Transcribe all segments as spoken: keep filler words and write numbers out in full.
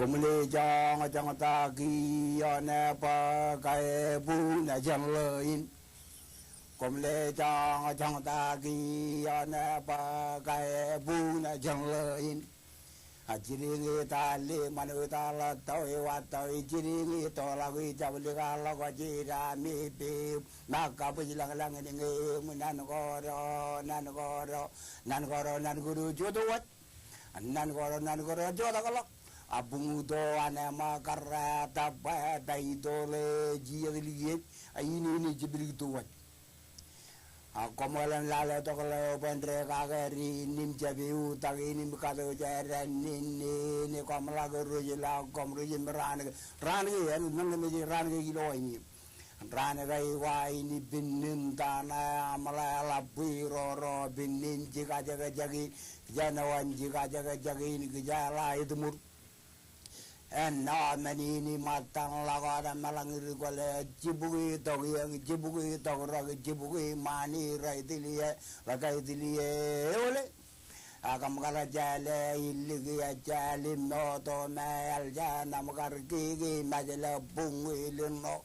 Koṃle joñjoñ ta kiiō ṇe bwe kaebuñ jān ḷō in. Koṃle joñjoñ ta kiiō ṇe bwe kaebuñ jān ḷō in. A jidiñ itaal ḷe ṃanwe itaal ḷọk tọwe wa tọwe jidiñ itoḷọk ijablikar ḷọk jida mi pim. Ṃōk kabwij lañlañ in ñe eṃ nan koro nan koro nan koro nan koro jota waj. Nan koro nan koro jota ḷọk. A buñuto an ema karra ta bwe ta itoḷe jijet likiej a in in jiblik to waj. A koṃ ḷōḷḷap lale tok ḷeo bwe en dekake ri nim jab iutak in im kato jān ri nin nin koṃ ḷak rej ḷọk koṃ rej im raan ke raan ke en men ke mej raan ke ilo in im raan ke iwa in ippān nin tana aṃ ḷe ḷap bwe roro pān nin jikajekjek in kijenawan jikajekjek in kijeḷā itiṃur. Ennọ men in iṃōttan ḷọk wōt emeḷañ ri kwōle jibukwi tok iiō jibukwi tok rōk jibukwi ṃani rej tilie ḷọk rej tilie eole. Ak kōṃ kar jāle iliki ejāl im moto me eḷ jān aṃ kar kiki mejle buñwilin ṇo.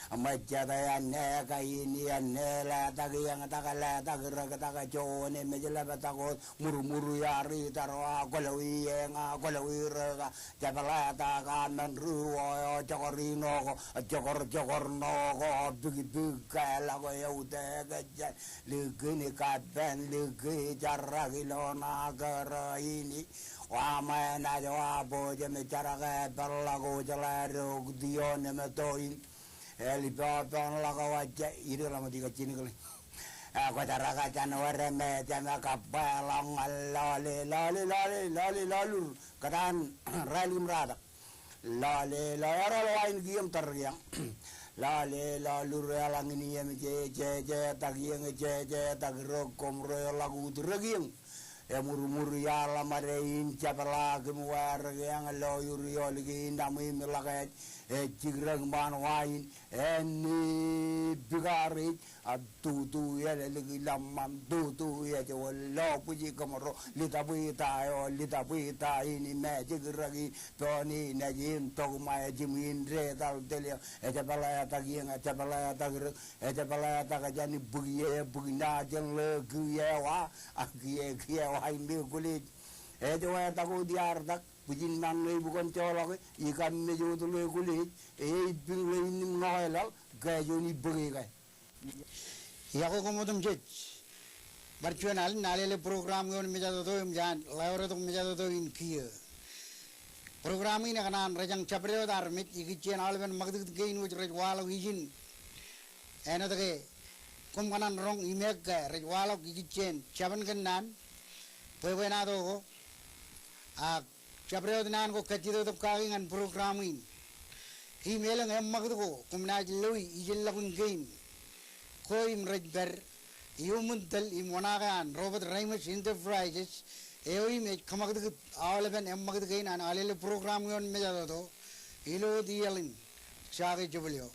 Ṃōj jet āinwōt kain āinwōt letak iiō tak letak rōk tak juon emej ḷap tak wōt murmur iar itar wa kwōlọwi eñ a kwōlọwi rōk a jepḷatak a men ri wō eo jokor ino ko jokor jokor ṇo ko pikpik ke ḷọk eo te ke jān likin kappān liki jarrak ilo ṇa kōrā in. Wa ṃae naaj wa bōjām jarak e peḷḷọk wōj ḷe rok tion im to in. Eḷ ippān ḷọk wōj ireḷọk ṃōk ikajjien kile. Kwōjarrak jān wōr me jema kabba ḷọk ñan lọle lọle lọle lọle lọlur kōtaan rālik im rātak. Lọle lọle ereḷọk wa in kiiō im tar kiiō. Lọle lọlur eḷaññe in iiō im jeje jetak iiō jeje jetak rōk koṃ rej ḷọk ut rōk iiō. Emurmur iaḷ ṃade in jepḷaak im wārik eñ lo ur iolik in aṃ im ḷak ej ej jikrōk ṃaan wa in āne bikar ej a tutu elōlik ilọmṃaṃ tutu ej wōt lo bwij kōṃro litapwita eo litapwita in im ej jikrōk in pein in ej in tok ṃae jimwin detal telio ej pāletak iiō ej pāletak rōk. Ej pāletak jān bōk ie bōk ṇa jān ḷe kiiō wa a kiiō kiiō wa im ekwōlej. Ej wetak wōt iar tak bwijin ṇaṇ ṇe ibukwōn joḷọke ikaṃ mej wōt ḷe ekwōlej. Eipiñ ḷe in im ñoeḷaḷ ke juon ibōke ke. Iọkwe koṃ otemjej. Bar juon alen alele program eo in mejatoto im jān ḷeo retok mejatoto in kiiō. Program in ekōṇaan rejañ jabdewōt armej ikijjien aolepen ṃakūtkūt kein wōj rej waḷọk ijin. Āinwōt ke koṃ kōṇaan roñ im ekke rej waḷọk ikijjien jabōn kōnnaan bwebwenato ko. Ak jabdewōt naan ko kajjitōk kaki ñan program in. Im elōñ eṃṃakūt ko koṃ naaj loe ijeḷḷọkun kein ko im rej pād iuṃwin tōl im wōṇaake an Robert Reimers Enterprises eo im ej kōṃakūtkūt aolepen eṃṃakūt kein an alele program eo in mejatoto ilo wōt iaḷ in. Jake jebōl eo.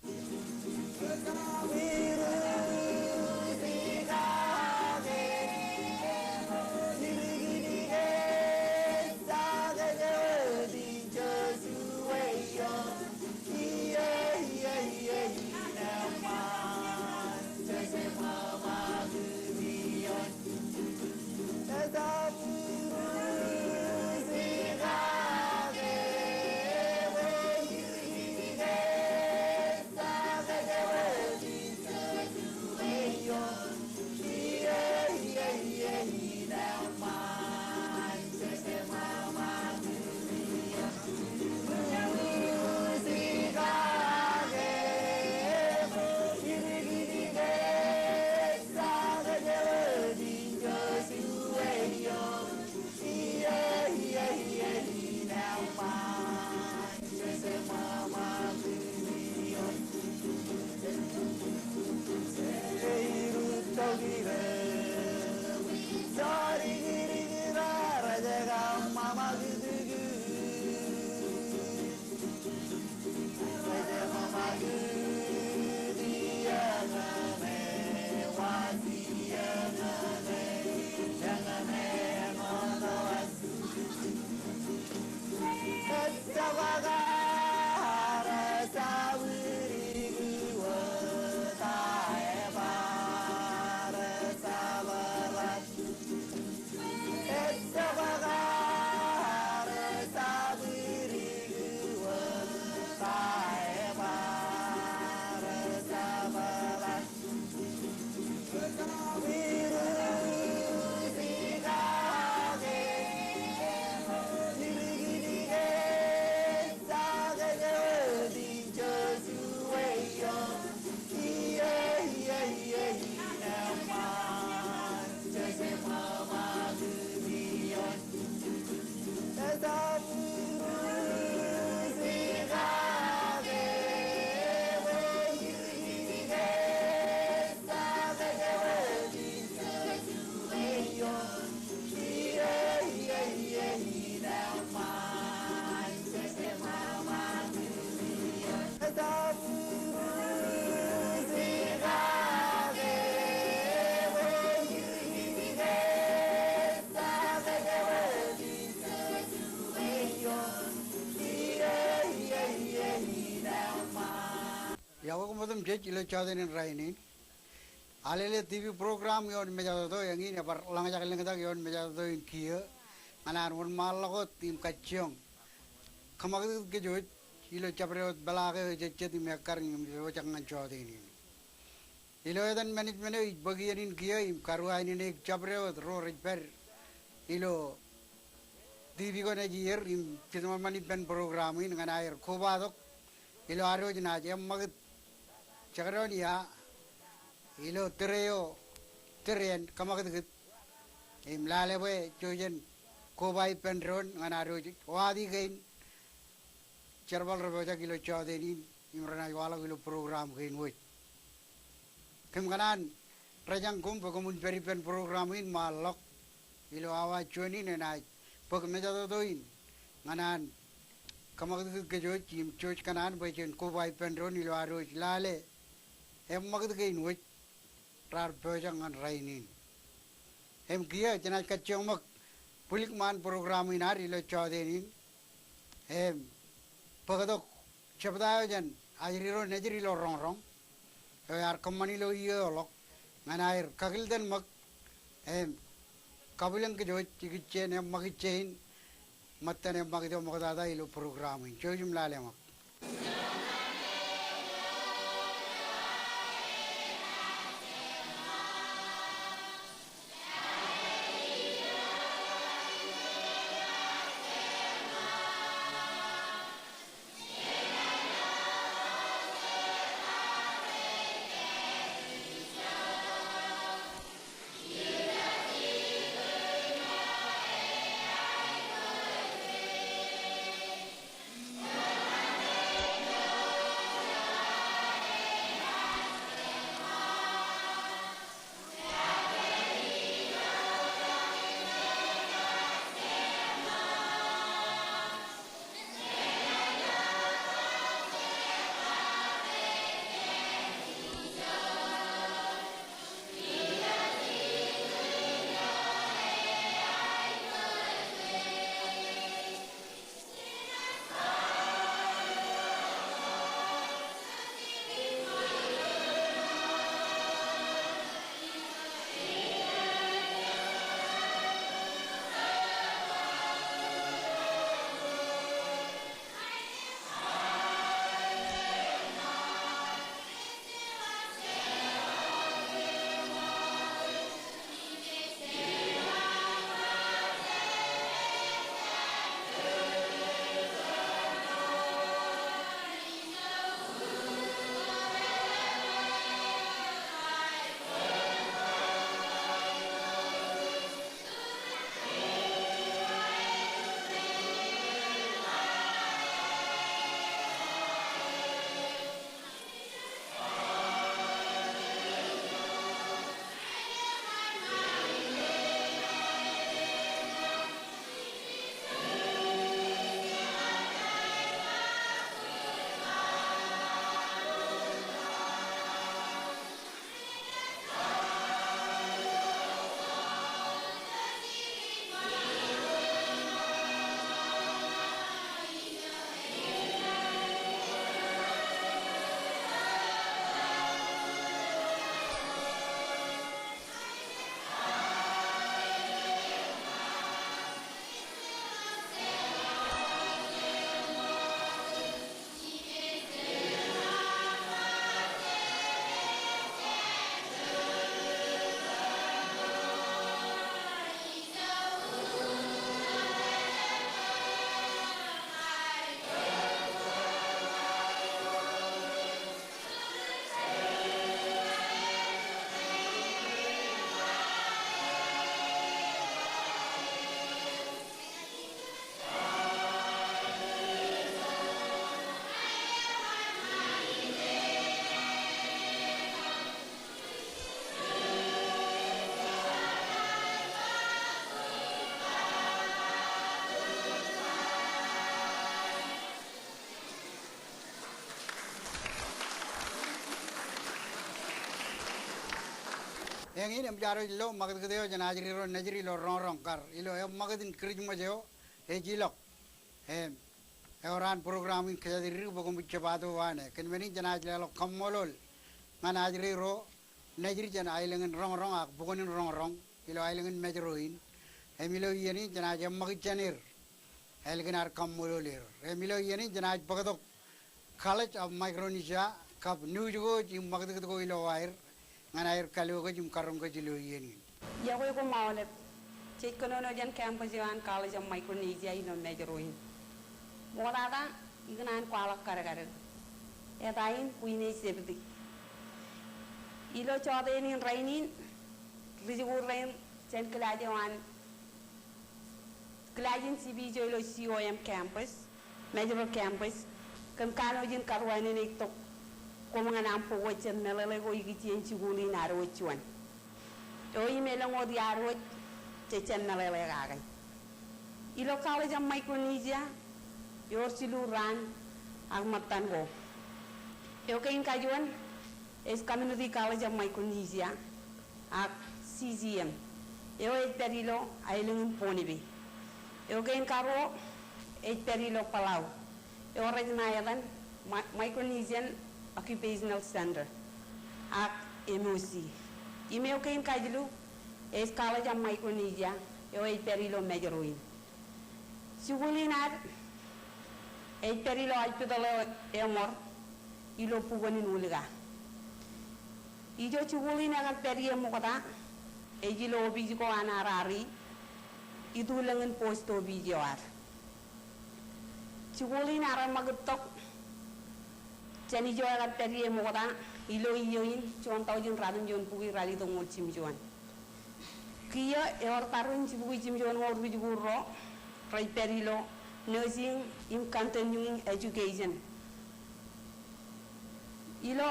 im jej ilo jọteen in rainin. Alele TV program ioon mejatoto eñin ebar lañjake lōñtak ioon mejatoto in kiiō ñan an wōnṃaanḷọk wōt im kajjioñ kōṃakūtkūt kōj wōj ilo jabdewōt peḷaak eo ejejjet im ekkar im epojak ñan jọteen in. Ilo etan management eo ij bōk iien in kiiō im karuwainene eok jabdewōt ro rej pād ilo TV ko nejier im jitōṃanṃan ippān program in ñan aer kobatok ilo ad wōj naaj eṃṃakūt jekdọọn ia ilo tōre eo, tōre en kōṃakūtkūt im lale bwe jej jen koba ippān doon ñan ad wōj wāween kein jerbal rej pojak ilo jọteen in im renaaj waḷọk ilo program kein wōj. Kōm kōṇaan rōjañ koṃ bwe koṃwin pād ippān program in ṃaanḷọk. Ilo awa juon in enaaj bōk mejatoto in ñan an kōṃakūtkūt kōj wōj im jej kōṇaan bwe jen koba ippān doon ilo ad wōj lale eṃṃakūt kein wōj raar pojak ñan rainin. Im kiiō jenaaj kajjioñ ṃōk bwilikṃaan program in ad ilo jọteen in. Im bōktok jebta eo jān ajri ro nejid ilo roñroñ eo ear kōṃṃan ilo iiō eo ḷọk ñan aer kakilten ṃōk im kabwilōñ kōj wōj ikijjien eṃṃakūt ijin ṃōttan eṃṃakūt eo ṃoktata ilo program in. Jouj im lale ṃōk. Eñin eṃōj ad wōj lo ṃakūtkūt eo jān ajri ro nejid ilo roñroñ kar ilo eṃṃakūt in Kūrijṃōj eo ej ilọk. Im Ewōr an program in kōjatdikdik bwe koṃij jab ato ane. Kōn men in jenaaj leḷọk kaṃṃoolol ñan ajri ro nejid jān aelōñ in Roñroñ ak bukwōn in Roñroñ ilo aelōñ in Mājro in. Im ilo iien in jenaaj eṃṃakūt jān er ālikin ad kaṃṃoolol er. Im ilo iien in jenaaj bōktok College of Micronesia kab nuuj ko im ṃakūtkūt ko ilo aer ñan aer kallo kōj im karoñ kōj ilo iien in. Iọkwe koṃ aolep. Jej kōnono jān campus eo an College of Micronesia ilo Mājro in. Ṃoktata ikōṇaan kwaḷọk kadkadin. Eta in Kuinei Septi. Ilo jọteen in rainin, ri-jikuuḷ rein jān kilaaj eo an, kilaaj in C P J ilo C O M campus, Mājro campus, kōm kanooj in karuwainene tok koṃ ñan aṃ bōk wōt jān meḷeḷe ko ikijjien jikuuḷ in ad wōj juon. Eo im elōñ wōt iaad wōj jej jab meḷeḷe kake. Ilo College of Micronesia, ewōr jilu raan ak ṃōttan ko. Eo kein kajuon ej Community College of Micronesia, ak C C M. Eo ej pād ilo aelōñ in Pohnpei. Eo kein karuo ej pād ilo Palau. Eo rej ṇa etan Mi-, Micronesian Occupational Center, ak M O C. Im eo kein kajilu ej College of Micronesia, eo ej pād ilo Mājro in. Jikuuḷ in ad ej pād ilo hospital eo eṃor ilo bukwōn in Ulka. Ijo jikuuḷ in ekar pād ie ṃokta ej ilo opiij ko an RRE, itulōñ in post opiij eo ad. Jikuuḷ in ear ṃakūttok jān ijo ekar pād ie ṃokta ilo iiō in juon taujin ratimjuon bukwi ralitōñoul jimjuon. Kiiō ewōr tarrin jibukwi jimjuon ko rijikuuḷ ro rej pād ilo nursing im continuing education. Ilo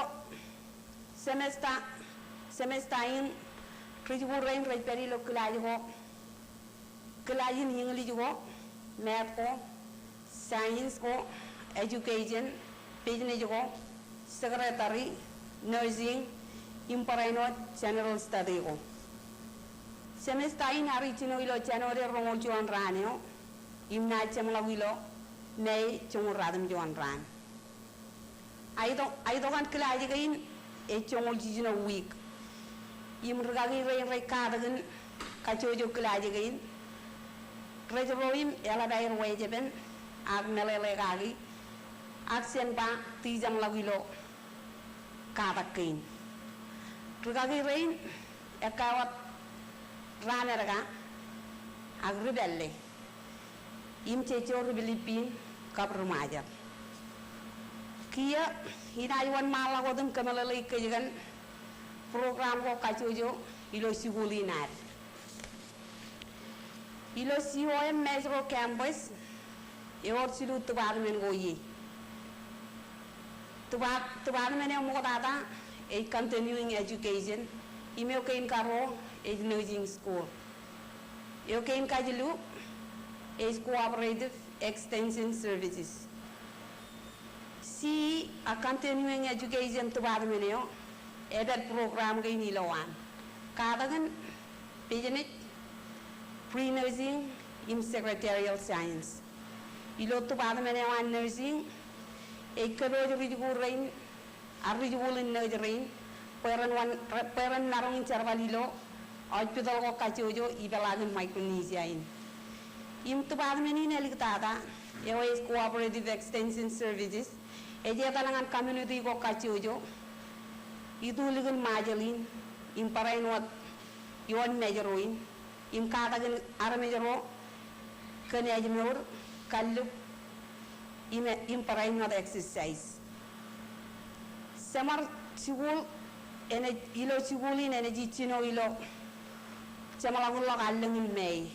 semester, semester in rijikuuḷ rein rej pād ilo kilaaj ko, kilaaj in English ko, math ko, science ko, education, business ko, secretary, nursing, im barāinwōt general study ko. Semester in ear ijjino ilo January roñoul juon raan eo, im naaj jeṃḷọk ilo May joñoul ratimjuon raan. Aetok, aetokan kilaaj kein ej joñoul jiljino wiik. Im rikaki rein rej katakin kajjojo kilaaj kein, rej ro im eḷap aer wejepen ak meḷeḷe kaki, ak jen ba tijeṃḷọk ilo katak kein. Rikaki rein ekkā wōt ri-Amerika ak ri-Pālle im jejjo ri-Pilipin kab ri-Ṃajeḷ. Kiiō inaaj wōnṃaanḷọk wōt im kōmeḷeḷeik kōj kōn program ko kajjojo ilo jikuuḷ in ad. Ilo C O M Mājro campus, ewōr jilu department ko ie. Depa-, department eo ṃoktata ej continuing education, im eo kein karuo ej nursing school. Eo kein kajilu ej cooperative extension services. C E ak continuing education department eo epād program kein ilowaan. Katakin business, pre-nursing, im secretarial science. Ilo department eo an nursing, ej kōpooj rijikuuḷ rein, ak rijikuuḷ in nurse rein, bwe ren wōn, bwe ren maroñ in jerbal ilo hospital ko kajjojo ipeḷaakin Micronesia in. Im department in āliktata, eo ej cooperative extension services, ej etal ñan community ko kajjojo, itulōñ in Ṃajeḷ in, im barāinwōt ioon Mājro in, im katakin armej ro kōn ājmour, kallib, im, im barāinwōt exercise. Jeṃar jikuuḷ enaaj, ilo jikuuḷ in enaaj ijjino ilo jeṃḷọkḷọk allōñ in May.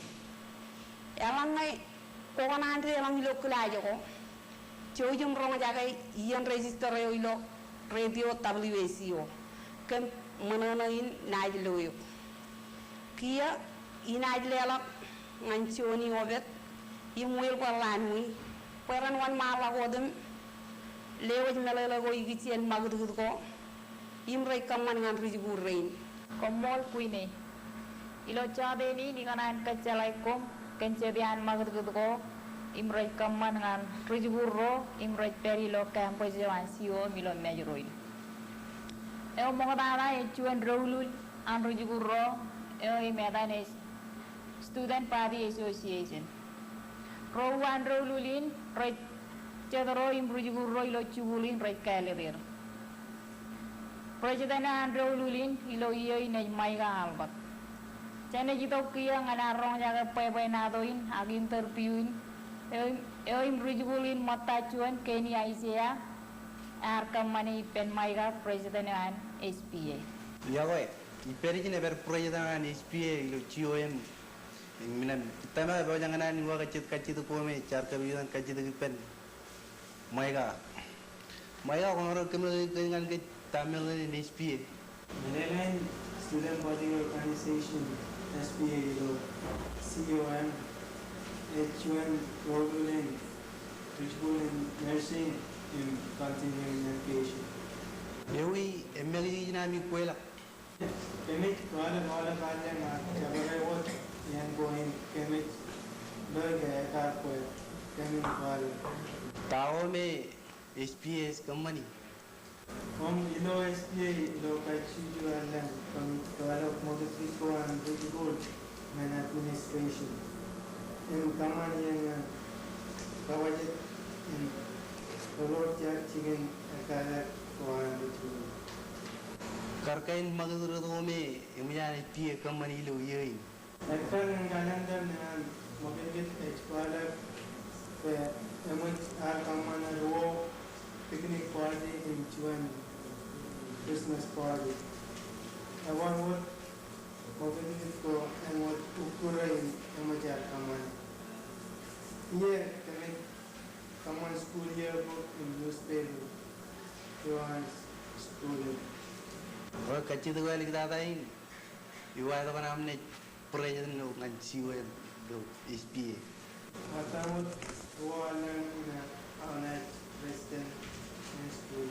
Eḷaññe kwō kōṇaan deḷọñ ilo kilaaj ko, jouj im roñjake iien register eo ilo radio W A C O kōn ṃōṇōṇō in naaj lo eok. Kiiō inaaj leḷọk ñan Johnny Obed im Wilbur Lanwi bwe ren wōnṃaanḷọk wōt im lewōj meḷeḷe ko ikijjien ṃakūtkūt ko im rej kōṃṃan ñan rijikuuḷ rein. Koṃṃool Kuinei. Ilo jọteen in ikōṇaan kōjjeḷāik koṃ kōn jepān ṃakūtkūt ko im rej kōṃṃan ñan ri-jikuuḷ ro im rej pād ilo campus eo an C O M ilo Mājro in. Eo ṃoktata ej juon doulul an ri-jikuuḷ ro, eo im etan ej Student Body Association. Ro uwaan doulul in rej jet ro im ri-jikuuḷ ro ilo jikuuḷ in rej kāālōt er. President eo an doulul in ilo iiō in ej Maika Albert. Jenaaj itok kiiō ñan ad roñjake bwebwenato in ak interview in eo im, eo im ri-jikuuḷ in ṃōtta juon Kenny Isaiah, ear kōṃṃane ippān Maika, president eo an S B A. Iọkwe, ippād ijin epād president eo an S B A ilo C O M. Im inaaj tōmak epojak ñan an uwaak kajjitōk, kajjitōk ko me jaar kōpooje ñan kajjitōk ippān Maika. Maika, kwōmaroñ kōmeḷeḷe kōj ñan kōj ta meḷeḷe in S B A? Meḷeḷein Student Body Organization, S B A ilo C O M ej juon doulul in ri-jikuuḷ in nursing im continuing education. Ewi eṃṃakūt ijin ami kweilọk? Kōmij kwaḷọk aolep allōñ ak jabdewōt iien ko im kōmij lo ke ekar kwe, kōmin kwaḷọk. Ta ko me S B A ej kōṃṃani? Im ilo S B A ilo kajju allōñ kōmij kwaḷọk ṃakūtkūt ko an ri-jikuuḷ ñan administration im kōṃṃan iien ñan budget im ḷoḷoor jaar jikin ekkālōt ko an ri-jikuuḷ. Kar kain ṃakūtkūt ko me eṃōj an S B A kōṃṃani ilo iiō in? Ekkar ñan calendar ñan ṃakūtkūt ej kwaḷọk ke eṃōj ad kōṃṃane ruo picnic party im juon Christmas party. Eban wōt ṃakūtkūt ko āinwōt ukkure im eṃōj ad kōṃṃane. Kiiō kōmij kōṃṃan school yearbook im newspaper eo an school in. Eo kajjitōk eo āliktata in, eo ej tok ñan aṃ naaj president eo ñan C O M ilo S B A. Ṃōttan wōt ruo allōñ in aō naaj president ñan school.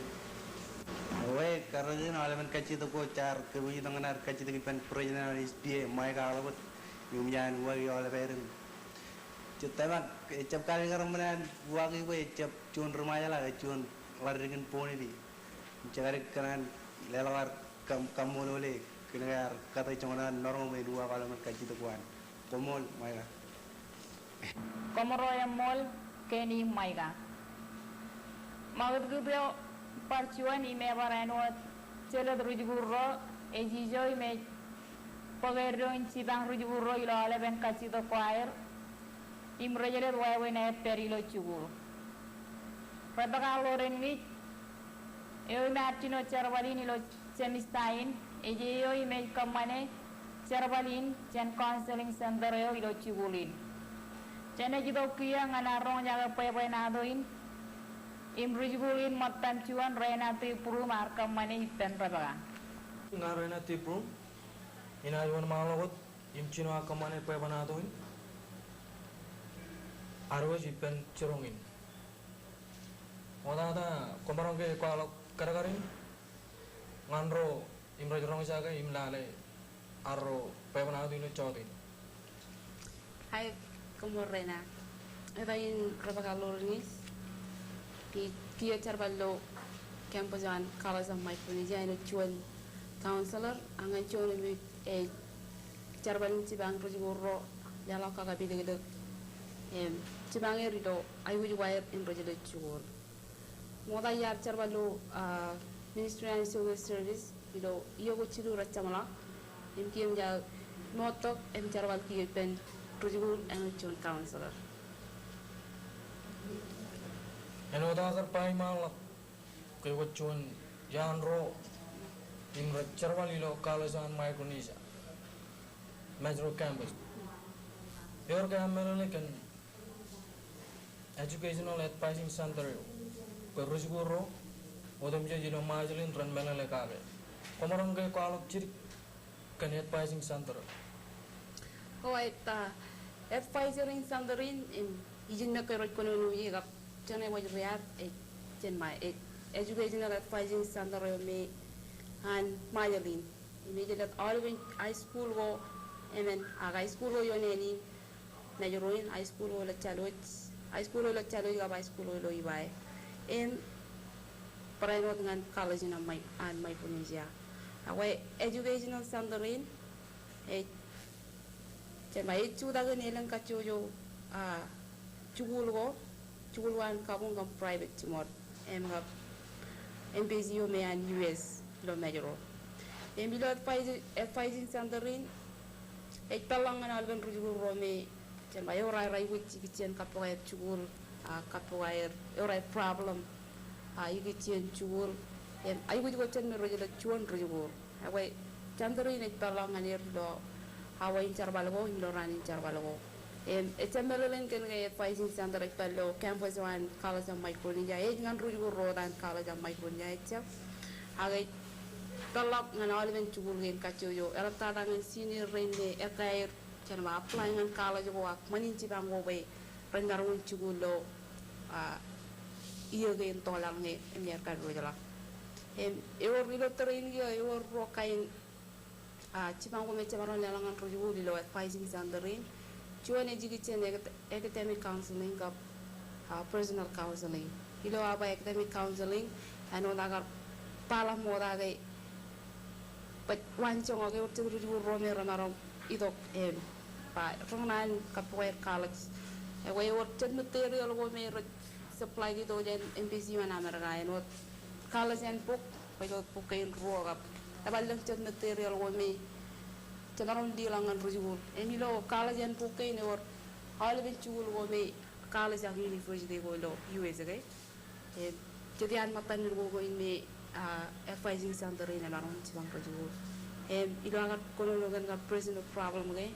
Eo, kōrā in aolepen kajjitōk ko jaar kōpooje tok ñan ad kajjitōk ippān president eo an S B A, Maika Albert, im eṃōj an uwaak aolepen. Jet tōmak, ejjab kaalikkar ṃōṇōṇō an uwaak eo bwe ejjab juon ri-Ṃajeḷ ak ej juon ḷaddik in bounty. Im jekdọọn kōṇaan leḷọk ad kaṃ-, kaṃṃoolol e kōnke ear kate joñan an maroñ bwe en uwaak aolepen kajjitōk ko an. Koṃṃool, Maika. Koṃro eṃṃool, Kenny im Maika. Ṃakūtkūt eo bar juon im ebar āinwōt jelōt ri-jikuuḷ ro, ej ijo im ej bōk eddo in jipañ ri-jikuuḷ ro ilo aolepen kajjitōk ko aer im rej jelōt wāween aer pād ilo jikuuḷ. Rebecca Loren ñe ej eo im ear jino jerbal in ilo semester in, ej eo im ej kōṃṃane jerbal in jān counseling center eo ilo jikuuḷ in. Jenaaj itok kiiō ñan ad roñjake bwebwenato in im ri-jikuuḷ in ṃōttan juon, Reina Tibrum, ear kōṃṃane ippān Rebecca. Ña Reina Tibrum, inaaj wōnṃaanḷọk wōt im jino aō kōṃṃane bwebwenato in ad wōj ippān jiroñ in. Ṃoktata, kwōmaroñ ke kwaḷọk kadkad in ñan ro im rej roñjake im lale arro bwebwenato ilo jota in. Hi, koṃṃool Reina. Eta in Rebecca Loren ñe ij kiiō jerbal ilo campus eo an College of Micronesia āinwōt juon counselor, ak ñan juon im ij jerbal in jipañ ri-jikuuḷ ro leḷọk kakapilōklōk im jipañ er ilo aikuj ko aer im rej jelōt jikuuḷ. Ṃokta iar jerbal ilo, ah, Ministry an Social Service ilo iiō ko jilu rej jeṃḷọk im kiiō im jaar moottok im jerbal kiiō ippān ri-jikuuḷ āinwōt juon counselor. Āinwōt aō kar ba iṃaanḷọk ke kwōj juon iaan ro im rej jerbal ilo College an Micronesia, Mājro campus. Ewōr ke aṃ meḷeḷe kōn Educational Advising Center eo, bwe ri-jikuuḷ ro otemjej ilo Ṃajeḷ in ren meḷeḷe kake. Kwōmaroñ ke kwaḷọk jidik kōn Advising Center eo? Eo, ej, ah, Advising Center in, im, ijin ṇe ke rej kōnono ie kab jeṇe wōj riab, ej, jān ṃae, ej, Educational Advising Center eo me an Ṃajeḷ in. Im ej jelōt aolepen high school ko emān, ak high school ko ioon āne in, Mājro in, high school ko ilo Jālwōj, high school eo ilo Jālwōj kab high school eo ilo Ebeye. Im barāinwōt ñan college in an Micronesia. Ak educational center in ej, jen ba ej jutak in elōñ kajjojo, ah, jikuuḷ ko, jikuuḷ ko an kabuñ kab private jiṃor, im kab embassy eo me an U S ilo Mājro. Im ilo advising center in ej peḷḷọk ñan aolepen rijikuuḷ ro me jen ba eor aer aikuj ikijjien kappok aer jikuuḷ, ah, kappok aer, eor aer problem, ah, ikijjien jikuuḷ. Im aikuj ko jet me rej jelōt juon rijikuuḷ. Ekwe, center in ej peḷḷọk ñan er ilo awa in jerbal ko im ilo raan in jerbal ko. Im ejjab meḷeḷein kōn ke advising center ej pād ilo campus eo an College of Micronesia, ej ñan rijikuuḷ ro wōt an College of Micronesia ejjab. Ak ej peḷḷọk ñan aolepen jikuuḷ kein kajjojo. Eḷaptata ñan senior rein me ekkā aer, jen ba, apply ñan college ko ak ṃōn in jipañ ko bwe ren maroñ in jikuuḷ ilo, ah, iiō kein tọọrḷọk ñe emier kar wōjḷọk. Im ewōr ilo tōre in kiiō ewōr ruo kain, ah, jipañ ko me jemaroñ leḷọk ñan rijikuuḷ ilo advising center in. Juon ej ikijjien acad-, academic counseling kab, ah, personal counseling. Ilo aō ba academic counseling, āinwōt aō kar ba ḷak ṃokta ke baj waanjoñak, ewōr jet rijikuuḷ ro me remaroñ itok im ba renaaj kappok aer college. Ekwe ewōr jet material ko me rej supply kake tok jān embassy eo an Amerika, āinwōt college handbook, baj wōt bok kein ruo kab ebar lōñ jet material ko me jemaroñ leḷọk ñan rijikuuḷ. Im ilo college handbook kein ewōr aolepen jikuuḷ ko me college ak university ko ilo U S ke. Im jet iaan ṃōttan men ko kein me, ah, advising center in emaroñ jipañ rijikuuḷ. Im ilo aō kōnono kōn kab personal problem ke,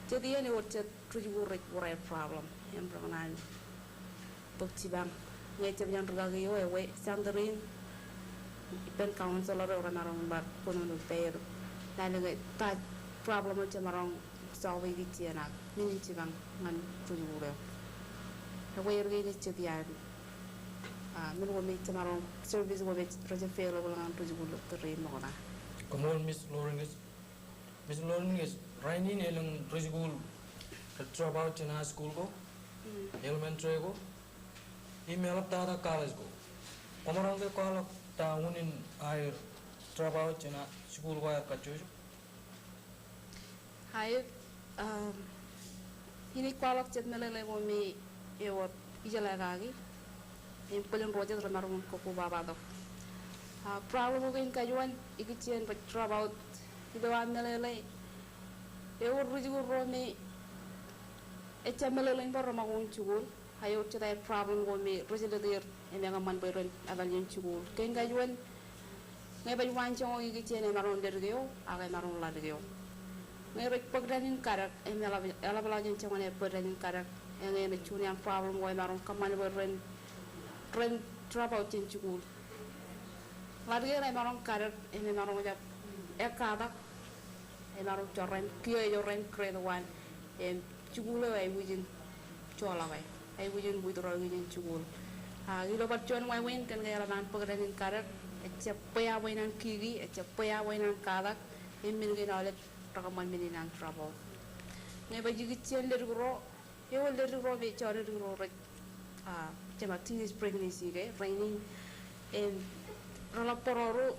jet iien ewōr jet rijikuuḷ rej wōr aer problem im renaaj tok jipañ. Ñe ejjab jān rūkaki eo, ekwe center in ippān counselor eo remaroñ bar kōnono ippāer. Lale ñe ta problem eo jemaroñ solve ikijjien ak men in jipañ ñan rijikuuḷ eo. Ekwe er kein ej jet iaan, ah, men ko me jemaroñ service ko me rej available ñan rijikuuḷ ilo tōre in ṃokta. Koṃṃool Miss Loringes. Miss Loringes, rainin elōñ rijikuuḷ rej drop out jān high school ko, elementary ko, im eḷaptata college ko. Kwōmaroñ ke kwaḷọk ta unin aer drop out jān jikuuḷ ko aer kajjojo? Aet, um, inaaj kwaḷọk jet meḷeḷe ko me ewōr ijeḷā kaki im bōlen ro jet remaroñ in kōkobaba tok. Ah, problem ko kein kajuon ikijjien baj drop out. Ilo aō meḷeḷe, ewōr rijikuuḷ ro me ejjab meḷeḷein bar reṃakoko in jikuuḷ. Ak ewōr jet aer problem ko me rej jelōt er im ekōṃṃan bwe ren etal jān jikuuḷ. Kein kajuon, ñe baj waanjoñak ikijjien emaroñ ledik eo ak emaroñ ḷadik eo. Ñe rej bōk dān in kadek im eḷap, eḷapḷọk jān joñan aer bōk dān in kadek, eñin ej juon iaan problem ko emaroñ kōṃṃan bwe ren, ren drop out jān jikuuḷ. Ḷadik er emaroñ kadek im emaroñ jab ekkatak, emaroñ jorrāān, kiiō ejorrāān grade one im jikuuḷ eo aikuj in joḷọke, aikuj in withdraw e jān jikuuḷ. Ah, ilo bar juon wāween kōn ke eḷap an bōk dān in kadek, ejjab bwe a bwe en an kiki, ejjab bwe a bwe en an katak, im men kein aolep rekōṃṃan men in an drop out. Ñe baj ikijjien ledik ro, ewōr ledik ro me jọọṇ dik ro rej, ah, jema teenage pregnancy ke, rainin, im reḷap bōrọro,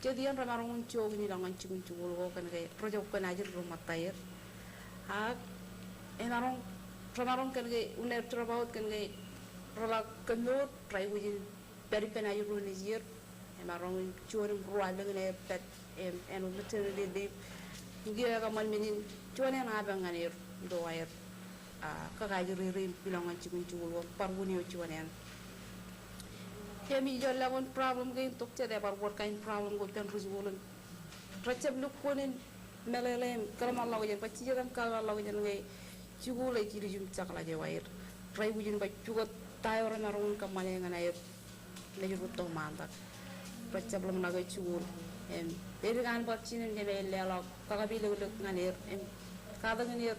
jet iien remaroñ in jook in ilọk ñan jikin jikuuḷ ko kōn ke rejab kōn ajri ri ṃōttaer. Ak emaroñ, remaroñ kōn ke unin aer drop out kōn ke reḷak kōmour, reaikuj in pād ippān ajri ro nejier. Emaroñ in juon im ruo allōñ in aer pād im āinwōt maternity leave. Im kiiō ekōṃṃan men in juon eṇ apañ ñan er ilo aer, ah, kakajri er im ilọk ñan jikin jikuuḷ ko bar wūn eo juon eṇ. Im ijellọkun problem kein tok jet ebar wōr kain problem ko ippān rijikuuḷ in rejab lukkuun in meḷeḷe im kōḷmānḷọkjeṇ, baj jijet im kōḷmānḷọkjeṇ ñe jikuuḷ ej ilijiṃjakḷaj eo aer. Reaikuj in baj pukot ta eo remaroñ in kōṃṃane ñan aer mej rūtto ṃaantak. Rejab ḷōmṇake jikuuḷ. Im edik an bar jinen kōn aer leḷọk kakapilōklōk ñan er im katakin er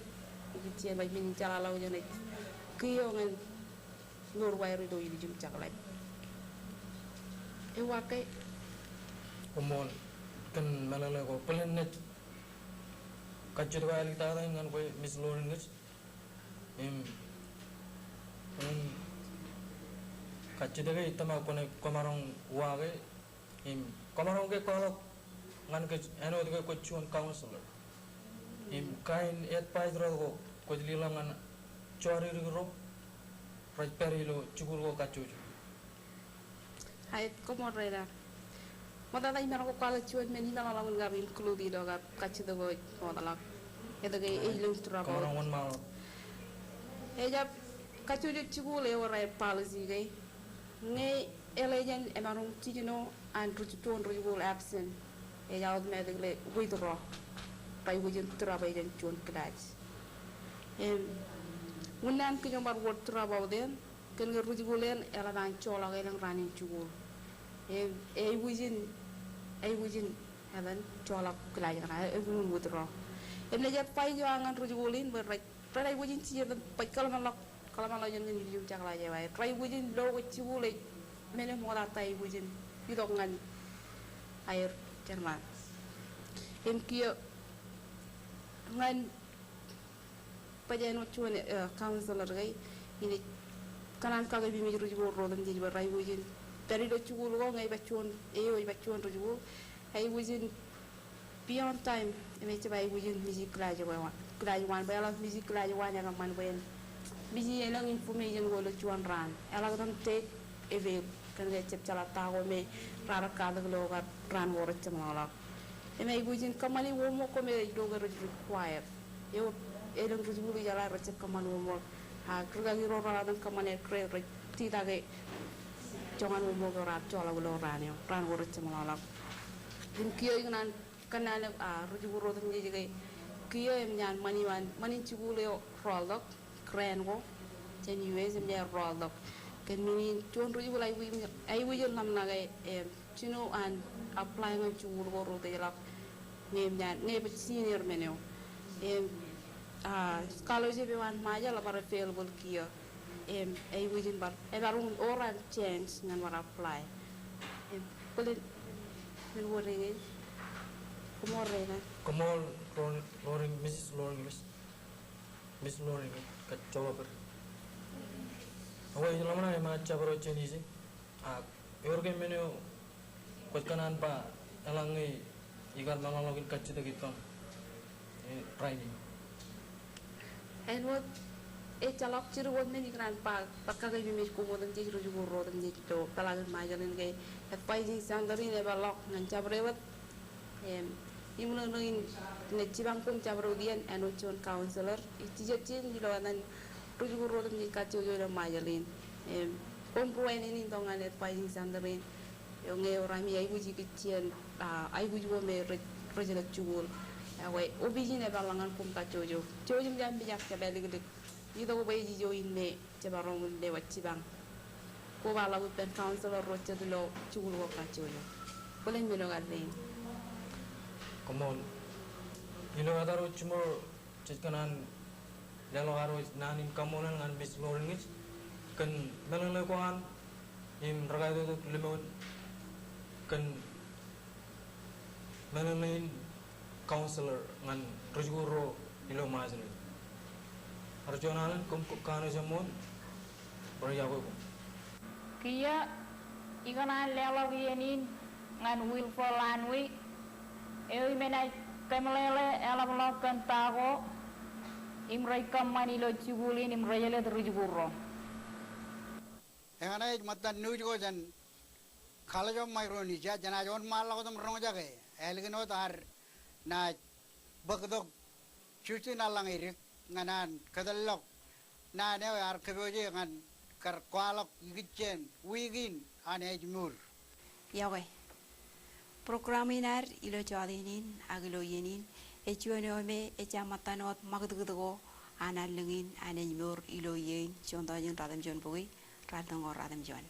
ikijjien baj men in jeḷāḷọkjeṇ ej kiiō ñan mour ko aer ilo ilijiṃjakḷaj. Ewi ke? Koṃṃool kōn meḷeḷe ko. Bōlen naaj kajjitōk āliktata in ñan kwe Miss Loringes. Im, im Kajjitōk e, itōmak kwōn, kwōmaroñ uwaake im kwōmaroñ ke kwaḷọk ñan kōj āinwōt ke kwōj juon counselor im kain advice ro ko kwōj leḷọk ñan jọdikdik ro rej pād ilo jikuuḷ ko kajjojo. Aet, koṃṃool Reiner. Ṃokta ij maroñ ke kwaḷọk juon men imeḷeḷein kar include ilo kar kajjitōk eo ej ṃootḷọk. Etke ej lōñ tūraba. Koṃṃool wōnṃaanḷọk. Ejjab kajjojo jikuuḷ ewōr aer policy ke ñe eḷeejen emaroñ jiljino an ri-, juon rijikuuḷ absent, ejja automatically withdraw. Rej aikuj in tūraba jān juon kilaaj. Im, unin an kōj bar wōr tūraba wōt eṇ, kōn ke rijikuuḷ eṇ eḷap an joḷọk elōñ raan in jikuuḷ. Im, eaikuj in, eaikuj in etan joḷọk kilaaj eṇ, eaikuj in withdraw. Im naaj advice eo aō ñan rijikuuḷ in bwe rej, rej aikuj in jijet im baj kōḷmānḷọk, kōḷmānḷọkjeṇ ñan ijin im jekḷaj eo aer. Rej aikuj in lo ke jikuuḷ ej men eo ṃoktata eaikuj in itok ñan aer jeṇ ḷọk. Im kiiō ñan baj āinwōt juon, eh, counselor ke, inaaj kōṇaan kakememej rijikuuḷ ro otemjej bwe rej aikuj in pād ilo jikuuḷ ko ñe ej ba juon, eo ej ba juon rijikuuḷ, eaikuj in beyond time, im ejjab aikuj in miji kilaaj ko eo an. Kilaaj eo an, bwe eḷak miji kilaaj eo an, ekōṃṃan bwe en miji elōñ information ko ilo juon raan. Eḷak iten take avail, kōn ke ejjab jeḷā ta ko me raar katak ilo kar raan ko rej jeṃḷọkḷọk. Im aikuj in kōṃṃani homework ko me ej lo ke rej require. Eo, elōñ rijikuuḷ eo eḷak rejjab kōṃṃan homework. A, rūkaki ro raar iten kōṃṃane ke rej titake joñan homework eo raar joḷọk ilo raan eo, raan ko rej jeṃḷọkḷọk. Im kiiō ikōṇaan kōnnaan eok, a, rijikuuḷ ro otemjej ke kiiō eṃōj an ṃani eo an, ṃani in jikuuḷ eo rọọltok, grant ko jān U S eṃōj aer rọọltok. Kōn men in juon rijikuuḷ aikuj in, aikuj in ḷōmṇak e, em, jino an apply ñan jikuuḷ ko rūtejḷọk ñe eṃōj an, ñe baj senior men eo. Im, a, scholarship eo an Ṃajeḷ ebar available kiiō. Im, aikuj in bar, ebar wōr an chance ñan bar apply. Im, bōlen, men ko rein. Koṃṃool Reiner. Koṃṃool Loring, Loring, Missus Loring, Miss, Miss Loring, kajjoḷọk bōd. Ak ij ḷōmṇak im enaaj jab ro jān ije. Ak ewōr ke men eo kwōj kōṇaan ba eḷaññe ikar meḷọkḷọk in kajjitōk ippaṃ, e, rainin? Āinwōt, ejjeḷọk jidik wōt men ikōṇaan ba, bar kakememej koṃ otemjej, rijikuuḷ ro otemjej ilo peḷaakin Ṃajeḷ in ke advising center in epeḷḷọk ñan jabdewōt. Im, im ḷōñḷōñ in, inaaj jipañ koṃ jabdewōt iien āinwōt juon counselor, ij jijet ijin ilo etan rijikuuḷ ro otemjej kajjojo ilo Ṃajeḷ in. Im, koṃ ruwainene in tok ñan advising center in. Eo ñe ewōr ami aikuj ikijjien, a, aikuj ko me rej, rej jelōt jikuuḷ. Ekwe, opiij in epeḷḷọk ñan koṃ kajjojo. Jouj im jab mijak, jab āliklik. Itok bwe ej ijo in me jemaroñ in lewōj jipañ. Kobaḷọk ippān counselor ro jet ilo jikuuḷ ko kajjojo. Bōlen men eo kar rein. Koṃṃool. Ilo etal eo jiṃor jej kōṇaan leḷọk ad wōj naan in kaṃṃoolol ñan Miss Loring ij kōn meḷeḷe ko an im rekaitoktok lōmọọr kōn meḷeḷe in counselor ñan rijikuuḷ ro ilo Ṃajeḷ in. Bar juon alen, koṃ kanooj eṃṃool, bar iọkwe koṃ. Kiiō ikōṇaan leḷọk iien in ñan Wilford Lanwi, eo im enaaj kōmeḷeḷe eḷapḷọk kōn ta ko im rej kōṃṃan ilo jikuuḷ in im rej jelōt rijikuuḷ ro. Eñṇe ej ṃōttan nuuj ko jān College of Micronesia, jenaaj wōnṃaanḷọk wōt im roñjake ālikin wōt ad naaj bōktok Justin Aḷañidik ñan an kōtḷọk naan eo ear kōpooje ñan kar kwaḷọk ikijjien wiik in an ājmour. Iọkwe. Program in ad ilo jọteen in ak ilo iien in ej juon eo me ejja ṃōttan wōt ṃakūtkūt ko an allōñ in an ājmour ilo iiō in, juon tọujin ratimjuon bukwi, ratimjuon ko ratimjuon.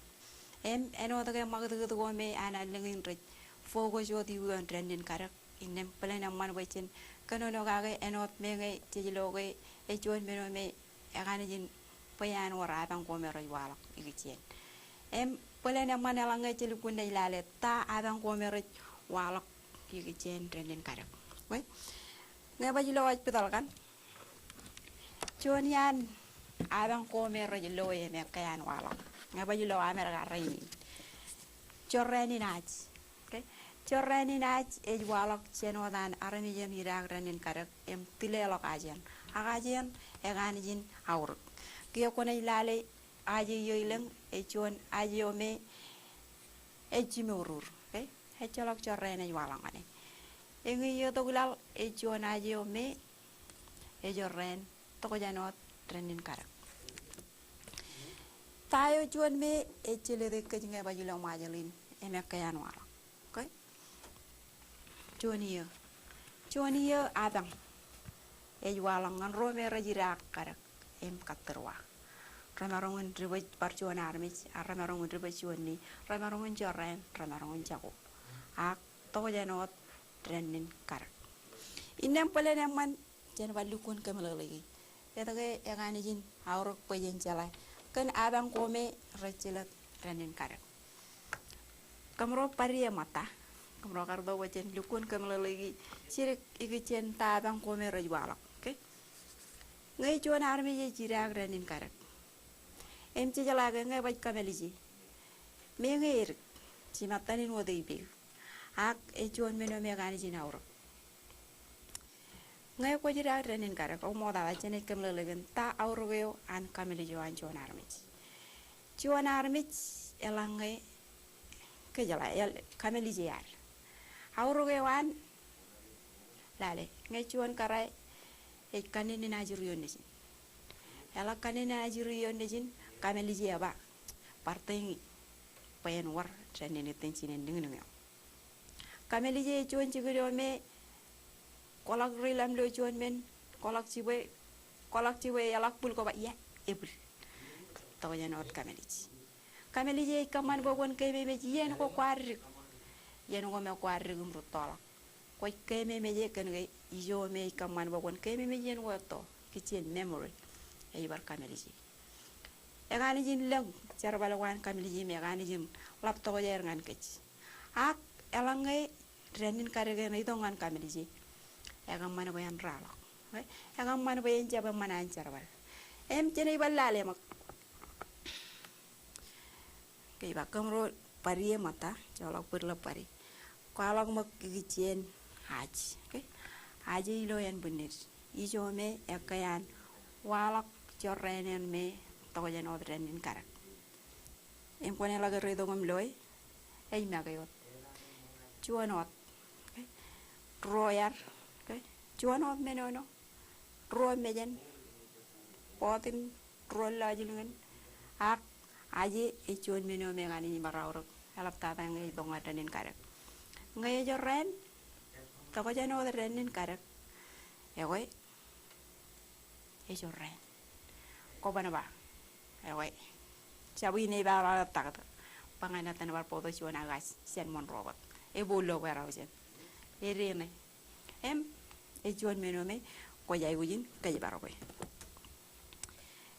Im āinwōt ke ṃakūtkūt ko me an allōñ in rej focus wōt iuoon dānnin kadek, innām bōlen eṃṃan bwe jen kōnono kake āinwōt meñe jej lo ke ej juon men eo me ekaṇ ijin bwe an wōr apañ ko me rej waḷọk ikijjien. Im bōlen eṃṃan eḷaññe ej lukkuun naaj lale ta apañ ko me rej waḷọk ikijjien dānnin kadek. Bwe ñe baj lo ej piteḷ kaṇ, juon iaan apañ ko me rej lo e me ekkā an waḷọk. Ñe baj ilo Amerika rainin, jorrāān in Aj. Okay? Jorrāān in Aj ej waḷọk jān wōt an armej en idaak dān in kadek im tileḷọk Aj eṇ. Ak Aj eṇ ej Anij in aorōk. Kiiō kwōnaaj lale Aj eo ilōñ ej juon Aj eo me ej jimouruur. Okay? Ejjeḷọk jorrāān ej waḷọk ñan e. Eñin eo tok laḷ ej juon Aj eo me ej jorrāān tokjān wōt dān in kadek. Ta eo juon me ej jelōte kōj ñe baj ilo Ṃajeḷ in im ekkā an waḷọk? Okay? Juon iiō. Juon iiō apañ ej waḷọk ñan ro me rej idaak kadek im kattūrwa. Remaroñ in dibōj bar juon armej, ak remaroñ in dibōj juon ni, remaroñ in jorrāān, remaroñ in jako. Ak tokjān wōt dān in kadek. Innām bōlen eṃṃan jen bar lukkuun kōmeḷeḷeiki. Etke e Anij in aorōk bwe jen jeḷā kōn apañ ko me rej jelōt dān in kadek? Kōmro pād ie ṃōtta. Kōmro kar itok bwe jen lukkuun kōmeḷeḷeiki jidik ikijjien ta apañ ko me rej waḷọk. Okay? Ñe juon armej ej idaak dān in kadek im jejeḷā ke ñe baj kōmālije, meñe edik jimattan in wōt e ippāer. Ak ej juon men eo me e Anij in aorōk. Ñe kwōj idaak dān in kadek, ṃokta jen kōmeḷeḷe kōn ta aorōk eo an kōmālij eo an juon armej. Juon armej eḷaññe kōjeḷā, el-, kōmālije ad. Aorōk eo an, lale, ñe juon kōrā ej kannenin ajri eo nejin. Eḷak kannenin ajri eo nejin, kōmālije ej ba, bar tōñi bwe en wōr dān in itōn jinen niñniñ eo. Kōmālije ej juon jikin eo me kwōḷak ri ḷam ilo juon men, kwōḷak jibwe, kwōḷak jibwe eḷak bwil kwō ba, ia, ebwil. Tokjān wōt kōmālij. Kōmālije ej kōṃṃan bwe kwōn keememej iien ko kwaar dik. Iien ko me kwaar dik im rūttoḷọk, kwōj keememej e kōn ke ijo me ej kōṃṃan bwe kwōn keememej iien ko etto, ikijjien memory, ej bar kōmālije. E Anij in lōñ jerbal ko an kōmālije im e Anij in ḷap tokjāer ñan kōj. Ak eḷaññe dān in kadek eṇ itok ñan kōmālije, ekōṃṃan bwe en raḷọk. E, ekōṃṃan bwe en jab eṃṃan an jerbal. Im jen ej bar lale ṃōk. Ke ij ba kōmro pād ie ṃōtta, joḷọk bōd ḷọk pād ie. Kwaḷọk ṃōk ikijjien Aj. Okay? Aj ej ilo ānbwinnid. Ijo me ekkā an waḷọk jorrāān eṇ me tokjān wōt dān in kadek. Im kwōnaaj ḷak erreitok im loe, ej make wōt. Juon wōt. Okay? Ruo iar. Okay? Juon wōt menono. Ruo mejān. Bọọtin ruo lọjilñin. Ak Aje ej juon men eo me e Anij in bar aorōk. Eḷaptata ñe ej itok ñan dān in kadek. Ñe ejorrāān, tokjān wōt dān in kadek. Ekwe, ejorrāān. Kwōban ba, ekwe, jab in ej ba ḷọk taktō. Ba ñan etan bar bōktok juon akaaj jān ṃōn robot. Ebool ḷọk bwe raujān. Edeñe. Im, ej juon men eo me kwōj aikuj in kōjparok e.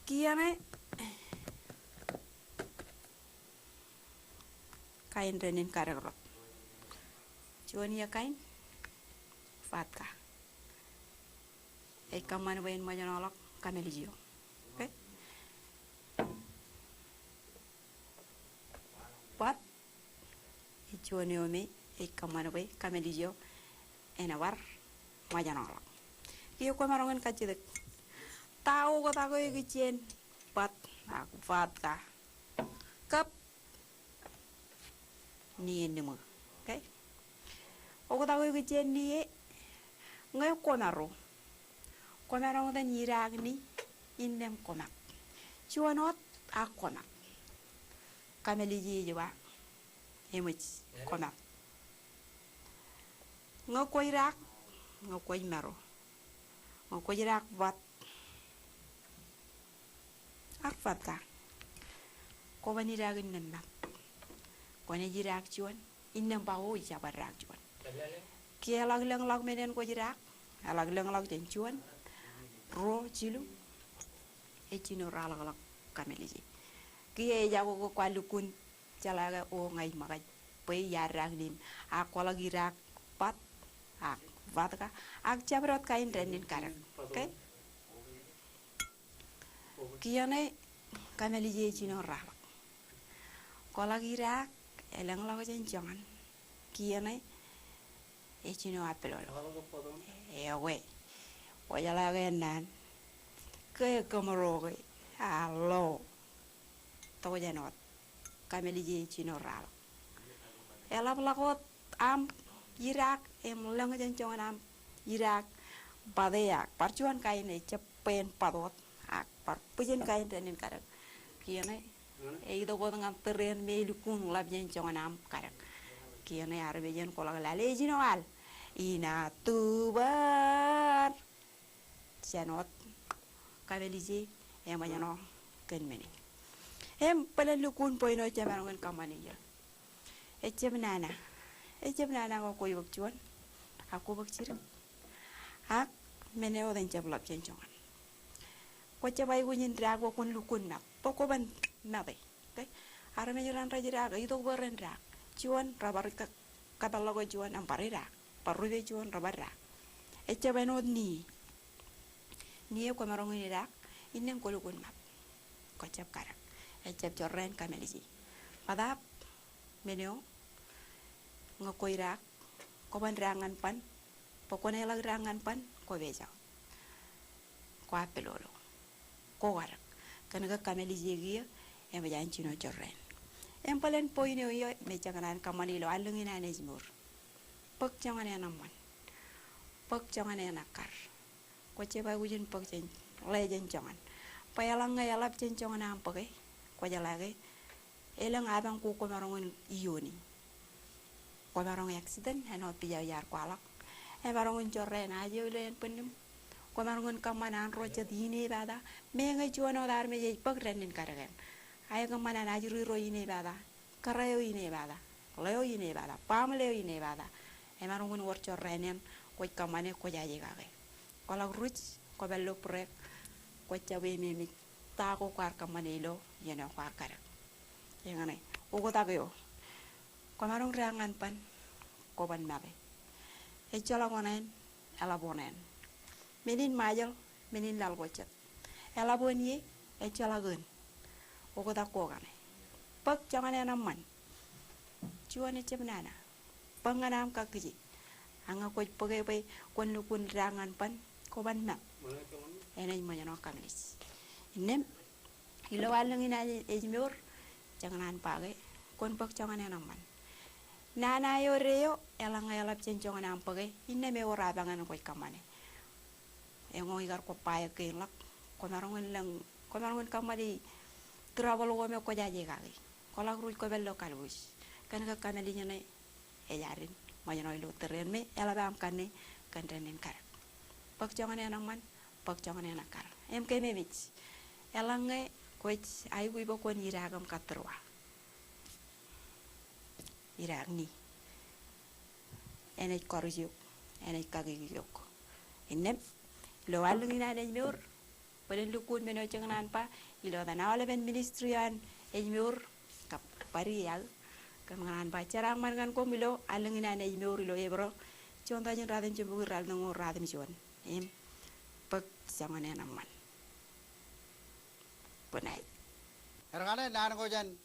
Kiiō ñe kain dān in kadek rot. Juon iiō kain, Vatka. Ej kōṃṃan bwe en ṃōjṇọḷọk kōmālij eo. Okay? Bat ej juon eo me ej kōṃṃan bwe kōmālij eo en bar ṃōjṇọḷọk. Kiiō kwōmaroñ in kajjitōk. Ta oktak eo ikijjien bat ak vatka kab nie niṃō. Okay? Oktak eo ikijjien nie, ñe kwōmaro, kwōmaroñ itōn idaak ni innām kwōmat. Juon wōt ak kwōmat. Kōmālij e ej ba eṃōj kwōmat. Ñe kwōj idaak, ñe kwōj maro, ñe kwōj idaak bat ak vatka, kwōban idaak innām mat. Kwōnaaj idaak juon, innām ba o ij jab bar idaak juon. Kiiō eḷak lōñḷọk men eṇ kwōj idaak, eḷak lōñḷọk jān juon, ruo, jilu, ej jino raḷọkḷọk kōmālij e. Kiiō ejako ke kwaar lukkuun jeḷā ke o ña ij ṃōkaj bwe iar idaak nin, ak kwōḷak idaak bat ak vatka ak jabdewōt kain dān in kadek. Okay? Kiiō ñe kōmālij e ej jino raḷọk. Kwōḷak idaak, elōñḷọk jān joñan. Kien ṇe, ej jino Appaloolie. Ewe. Kwōjeḷā ke ennaan. Ke kōmro ke. A ḷo. Tokjān wōt. Kamālije ej jino raḷọk. Eḷapḷọk wōt aṃ idaak, im lōñ jān joñan aṃ idaak, bate ak bar juon kain ejjab bwe en bat wōt, ak bar bwijin kain dān in kadek. Kien ṇe, eitok wōt ñan tōre in me elukkuun ḷap jān joñan aṃ kadek. Kien ṇe armej en kwōḷak lale ej jino al. Inatubar. Jān wōt Kamālije, eṃōjṇọ kōn men in. Im bōlen lukkuun point eo jemaroñ in kōṃṃane iiō. Ejjab nana. Ejjab nana ñe kwōj bōk juon ak kwō bōk jidik. Ak men eo wōt en jab ḷap jān joñan. Kwōjab aikuj in daak bwe kwōn lukkuun mat. Bwe kwō ban mate. Okay? Armej ren rej daak, itok bwe ren daak. Juon, rebar ka-, kapeḷḷọk juon, im bar idaak. Bar rupe juon, rebar daak. Ejjab āinwōt nie. Nie kwōmaroñ in idaak, innām kwō lukkuun mat. Kwōjab kadek. Ejjab jorrāān Kamālije. Bōtaab, men eo, ñe kwō idaak, kwō ban daak ñan ban, bwe kwōn eḷak daak ñan ban, kwō pejak. Kwō Appaloolie. Kwō kadek. Kōn ke Kamālije kiiō, eṃōj an jino jorrāān. Im bōlen point eo iiō, me jej kōṇaan kōṃṃane ilo allōñ in an ājmour. Bōk joñan eṇ eṃṃan. Bōk joñan eṇ ekkar. Kwōjab aikuj in bōk jān, ḷe jān joñan. Bwe eḷaññe eḷap jān joñan aṃ bōke, kwōjeḷā ke elōñ apañ ko kwōmaroñ in iiooni. Kwōmaroñ accident, āinwōt pija iar kwaḷọk. Emaroñ in jorrāān aje ilo ānbwinnim. Kwōmaroñ in kōṃṃan an ro jet inepata. Meñe juon wōt armej ej bōk dān in kadeken. Ae kōṃṃan an ajri ro inepata. Kōrā eo inepata. Ḷeo inepata. Baaṃle eo inepata. Emaroñ in wōr jorrāān eṇ kwōj kōṃṃane kwōjaje kake. Kwōḷak ruj, kwō pād ilo break, kwōjab ememej ta ko kwaar kōṃṃane ilo iien eo kwaar kadek. Eñṇe, oktak eo. Kwōmaroñ daak ñan ban, kwō ban mate. Ejjeḷọk oṇāān, eḷap oṇāān. Men in Ṃajeḷ, men in laḷ ko jet. Eḷap wōn ie, ejjeḷọk wōn. Oktak ko kaṇe. Bōk joñan eṇ eṃṃan. Juon ejjab nana. Bōk ñan aṃ kakkije. Ak ñe kwōj bōke bwe kwōn lukkuun daak ñan ban, kwō ban mat. Enaaj ṃōjṇọ Kamālij. Innām, ilo allōñ in an ājmour, jej kōṇaan ba ke, kwōn bōk joñan eṇ eṃṃan. Nana eo deo, eḷaññe eḷap jān joñan aṃ bōke, innām ewōr apañ eṇ kwōj kōṃṃane. Eñoul ikar kwō ba eok kein ḷọk, kwōmaroñ in lōñ, kwōmaroñ in kōṃṃane trouble ko me kwōjaje kaki. Kwōḷak ruj kwō pād ilo kalbuuj. Kōn ke Kamālij eṇ ej ad in ṃōjṇọ ilo tōre in me eḷap aṃ kanne kōn dān in kadek. Bōk joñan eṇ eṃṃan, bōk joñan eṇ ekkar. Im keememej. Eḷaññe kwōj aikuj bwe kwōn idaak im kattūrwa. Idaak ni. Enaaj kọruj eok, enaaj kakiki eok. Innām, ilo allōñ in an ājmour, bōlen lukkuun men eo jej kōṇaan ba, ilo etan aolepen ministry an ājmour, kab bōd iiō, kōn kōṇaan ba, jeraaṃṃan ñan koṃ ilo allōñ in an ājmour ilo Eprōḷ, juon tọujin ratimjuonbukwi, ralitōñoul ratimjuon. Im, bōk joñan eṇ eṃṃan. Good night. Erkaṇe naan ko jān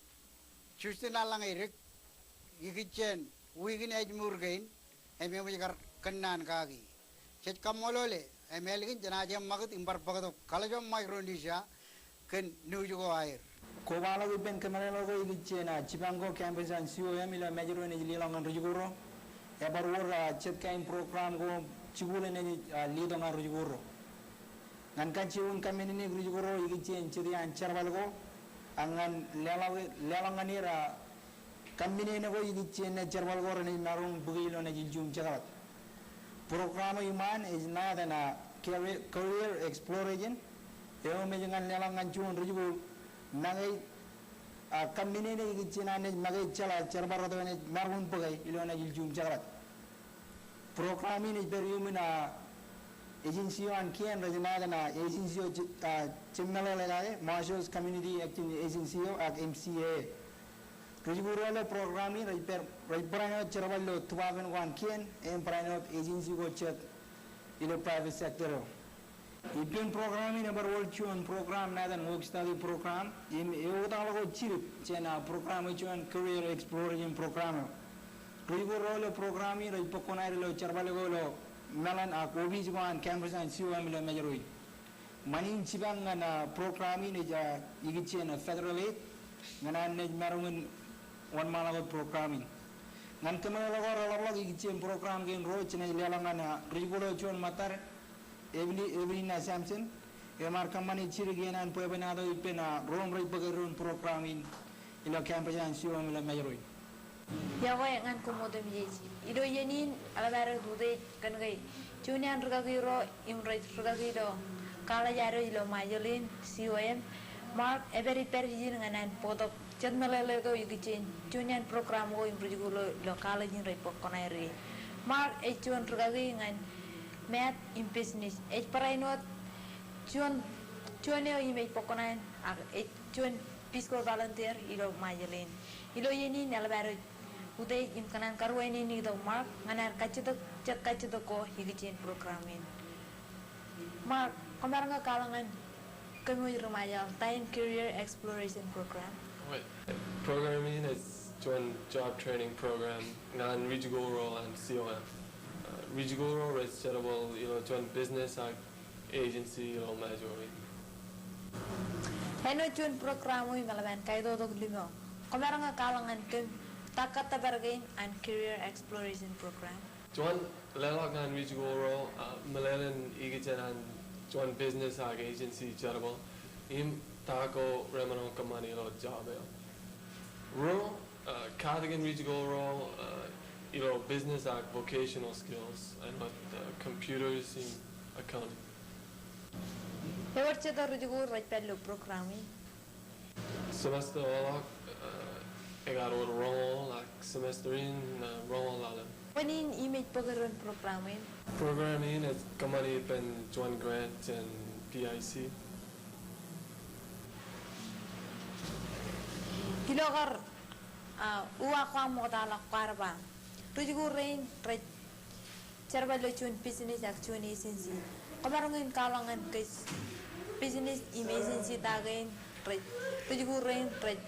Justin Allāñedik, ikijjien wiik in ājmour kein, im eṃōj kar kōnnaan kaki. Jej kaṃṃoolol e, im ālikin jenaaj eṃṃakūt im bar bōktok College of Micronesia kōn news ko aer. Kobaḷọk ippān kōmeḷeḷe ko ikijjien, ah, jipañ ko campus an C O M ilo Mājro enaaj leḷọk ñan rijikuuḷ ro. Ebar wōr, ah, jet kain program ko jikuuḷ enaaj, ah, letok ñan rijikuuḷ ro. Ñan kajjioñ kammānāne rijikuuḷ ro ikijjien jet iaan jerbal ko, ak ñan leḷọk, leḷọk ñan er, ah, kammānāne ko ikijjien jerbal ko renaaj maroñ bōke ilo nejiljum jekḷaj. Program eo iṃaan ej ṇa etan, ah, Career, Career Exploration. Eo im ej ñan leḷọk ñan juon rijikuuḷ make, ah, kammānāne ikijjien an naaj make jeḷā jerbal rot eo enaaj maroñ in bōke ilo nejiljum jekḷaj. Program in ej pād iuṃwin, ah, agency eo an kien rej ṇa etan, ah, agency eo je-, ah, jemmeḷeḷe kake, Marshallese Community Action Agency eo ak M C A A. Rijikuuḷ ro ilo program in rej pād, rej barāinwōt jerbal ilo department ko an kien, im barāinwōt agency ko jet ilo private sector eo. Ippān program in ebar wōr juon program naan in work study program im eoktakḷọk wōt jidik jān, ah, program eo juon career exploration program eo. Ri-jikuuḷ ro ilo program in rej bōk kuṇaer ilo jerbal ko ilo Mellon ak opiij ko an campus an C O M ilo Mājro in. Ṃani in jipañ ñan, ah, program in ej, ah, ikijjien, ah, federal aid ñan an naaj maroñ in wōnṃaanḷọk wōt program in. Ñan kōmeḷeḷe ko reḷapḷọk ikijjien program kein ro jenaaj leḷọk ñan, ah, ri-jikuuḷ eo juon ṃōttad, Evelyn, Evelina Samson, eo ear kōṃṃane jidik iien an bwebwenato ippān, ah, ro im rej bōk eddoin program in ilo campus an C O M ilo Mājro in. Iọkwe ñan koṃ otemjej. Ilo iien in eḷap ad wōt utiej kōn ke juon iaan rūkaki ro im rej rūkaki ilo college ad ilo Ṃajeḷ in, C O M, Mark, epād ippād ijin ñan an bōktok jet meḷeḷe ko ikijjien juon iaan program ko im ri-jikuuḷ ro ilo college in rej bōk kuṇaer ie. Mark ej juon rūkaki ñan math im business. Ej barāinwōt juon, juon eo im ej bōk kuṇaan ak ej juon Peace Corps volunteer ilo Ṃajeḷ in. Ilo iien in eḷap ad wōt utiej im kōṇaan karuwainene itok Mark ñan aer kajjitōk, jet kajjitōk ko ikijjien program in. Mark, kwōmaroñ ke kwaḷọk ñan kōm wōj ri-Ṃajeḷ ta in career exploration program? Wōj. Program in ej juon job training program ñan ri-jikuuḷ ro an C O M. Uh, ri-jikuuḷ ro rej jerbal ilo juon business ak agency ilo Mājro in. Āinwōt juon program eo im eḷap an kaitotok limo, kwōmaroñ ke kwaḷọk ñan kōm ta kōttōpar kein an career exploration program? Juon leḷọk ñan ri-jikuuḷ ro, uh, meḷeḷein ikijjien an juon business ak agency jerbal im ta ko remaroñ kōṃṃane ilo job eo. Ruo, uh, katakin ri-jikuuḷ ro, uh, ilo business ak vocational skills, āinwōt, uh, computers im accounting. Ewōr jet ri-jikuuḷ rej pād ilo program in? Semester eo ḷọk, uh, ekar wōr roñoul, ak semester in, uh, roñoul ḷalem. Kwōn in im ej bōk eddoin program in? Program in ej kōṃṃane ippān juon grant jān P I C. Ilo kar, ah, uwaak ko aṃ ṃoktaḷọk kwaar ba ri-jikuuḷ rein rej jerbal ilo juon business ak juon agency. Kwōmaroñ in kwaḷọk ñan kōj business im agency ta kein rej, ri-jikuuḷ rein rej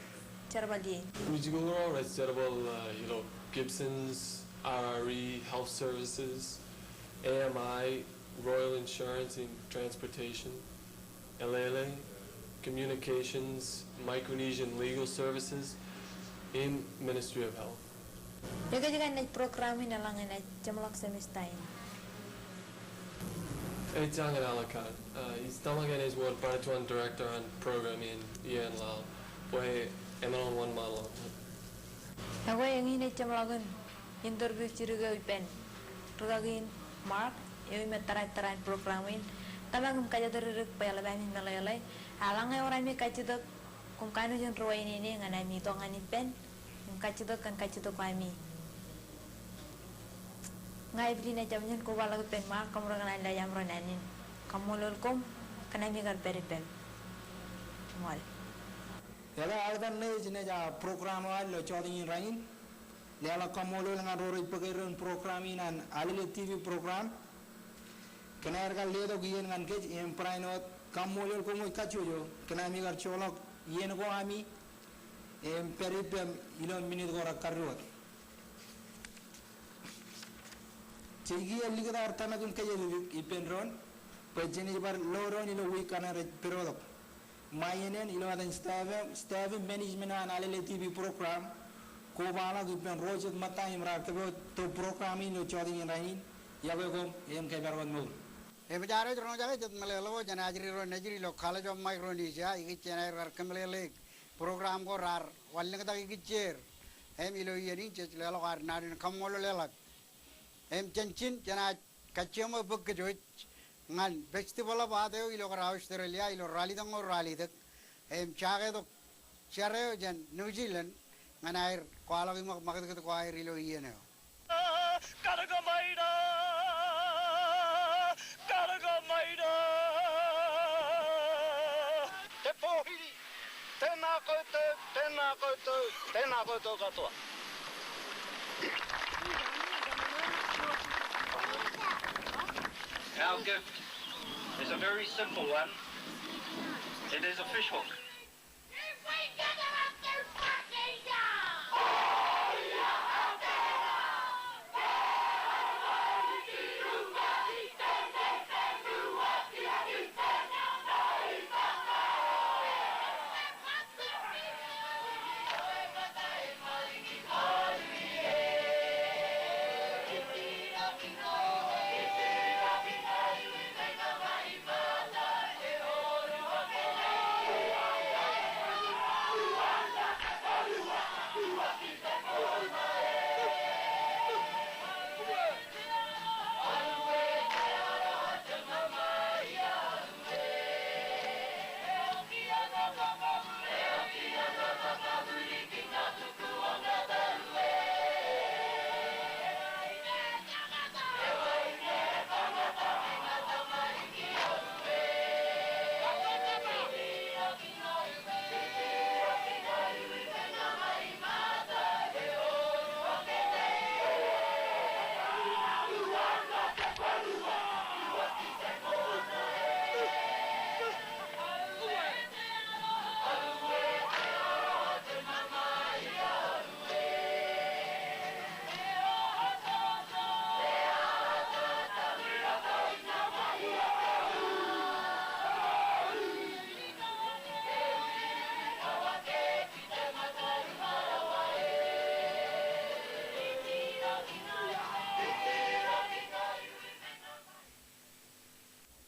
jerbal ie? Ri-jikuuḷ ro rej jerbal, uh, ilo Gibson's, R R E Health Services, A M I, Royal Insurance and Transportation, L L A, Communications, Micronesian Legal Services, im Ministry of Health. Ekōjkan naaj program in eḷaññe naaj jeṃḷọk semester in? Ej jañin āliktata. Uh, ij tōmak enaaj wōr bar juon director an program in iien laḷ bwe emaroñ wōnṃaanḷọk. Ekwe, eñin ej jeṃḷọkin interview jidik eo ippān rūkaki in Mark, eo im ettōr, ettōr an program in. Tōmak im kōjatdikdik bwe eḷap ami meḷeḷe. Eḷaññe ewōr ami kajjitōk, koṃ kanooj in ruwainene ñan ami itok ñan ippān im kajjitōk kōn kajjitōk ko ami. Ña Evelyn ej jab jen kobaḷọk ippān Mark, kōmro kōṇaan lewōj aṃ ro naan in kaṃṃoolol koṃ kōn ami kar pād ippān. Ṃool. Ekwe, aō tar ṇe ej naaj, ah, program eo ad ilo jọtein in rainin. Leḷọk kaṃṃoolol ñan ro rej bōk eddoin program in an Alele T V program kōn aer kar letok iien ñan kōj im barāinwōt kaṃṃoolol koṃ wōj kajjojo kōn ami kar joḷọk iien ko ami im pād ippem ilo minit ko rekar diwōj. Jej kiiō likūt aer tōmak im kōjatdikdik ippān doon bwe jenaaj bar lo doon ilo wiik kaṇe rej pād wōt. Ṃae iien in ilo etan staff eo, staff im management an Alele T V program, kobaḷọk ippān ro jet ṃōtta im raar kōpooj tok program in ilo jọtein in rainin. Iọkwe koṃ im kōpeḷḷọk ṃool. Eṃōj ad wōj roñjake jet meḷeḷe ko jān ajri ro nejid ilo College of Micronesia, ikijjien aer kar kōmeḷeḷeik program ko raar wanlōñtak ikijjier. Im ilo iien in jej leḷọk ad naan in kaṃṃoolol eḷap. Im jān ijin jenaaj kajjioṃo bōk kōj wōj ñan festival of art eo ilo kar Australia ilo ralitōk ñan ralitōk. Im jaketok jar eo jān New Zealand ñan aer kwaḷọk iṃōk ṃakūtkūt ko aer ilo iien eo. Karōk ṃae eo, karōk ṃae eo. Te pohili, te nakauto, te nakauto, te nakauto kātua. Our gift. It's a very simple one. It is a fishhook.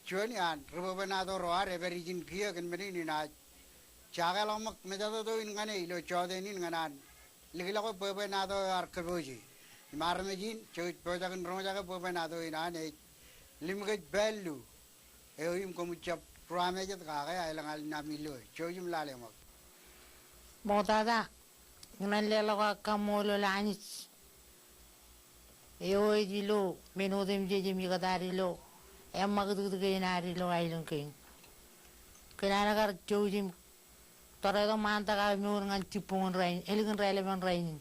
Juon iaan ri bwebwenato ro ad epād ijin kiiō kōn men in inaaj jakeḷọk ṃōk mejatoto in ñan e ilo jọteen in ñan an likḷọk bwebwenato eo ear kōpooje. Im armej in, jouj pojak in roñjake bwebwenato in an ej Limkej Pāllu. Eo im koṃij jab ruwamāejet kake, aelōñ al nami loe. Jouj im lale ṃōk. Ṃoktata, ikōṇaan leḷọk aō kaṃṃoolol Anij eo ej ilo men otemjej im ikōtaad ilo eṃṃakūtkūt kein ad ilo aelōñ kein. Kōn an kar jouj im tōreto ṃaantak aō mour ñan jibboñōn rainin, ālikin raelepen rainin.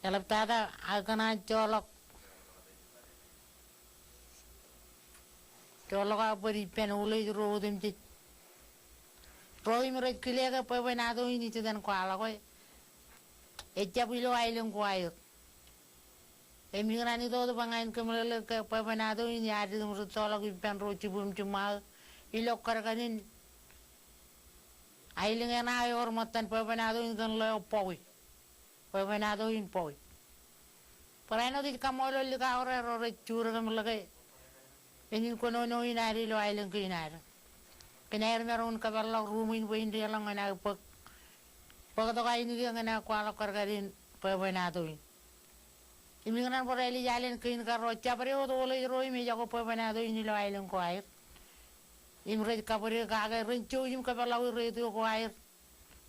Eḷaptata aō kōṇaan joḷọk joḷọk aō bōd ippān Oleiej ro otemjej. Ro im rej kile ke bwebwenato in ij iten kwaḷọk e, ejjab ilo aelōñ ko aer. Im ikōṇaan itok bwe ña in kōmeḷeḷe ke bwebwenato in ear dik im rūttoḷọk ippān ro jibwimjima eo ilo kadkadin aelōñ eṇ eo ewōr ṃōttan bwebwenato in kōn ḷeo Bọwi. Bwebwenato in Bọwi. Barāinwōt ij kaṃṃoolol likao ro rej jutak im ḷọk e men in kōnono in ad ilo aelōñ kein ad. Kōn aer maroñ in kōpeḷḷọk ruuṃwin bwe in deḷọñ ñan aō bōk, bōktok ainikien ñan aō kwaḷọk kadkadin bwebwenato in. Im ikōṇaan barāinwōt alen kein ka ro jabdewōt Oleiej ro im ejako bwebwenato in ilo aelōñ ko aer. Im rej kabwide kake ren jouj im kōpeḷḷọk radio ko aer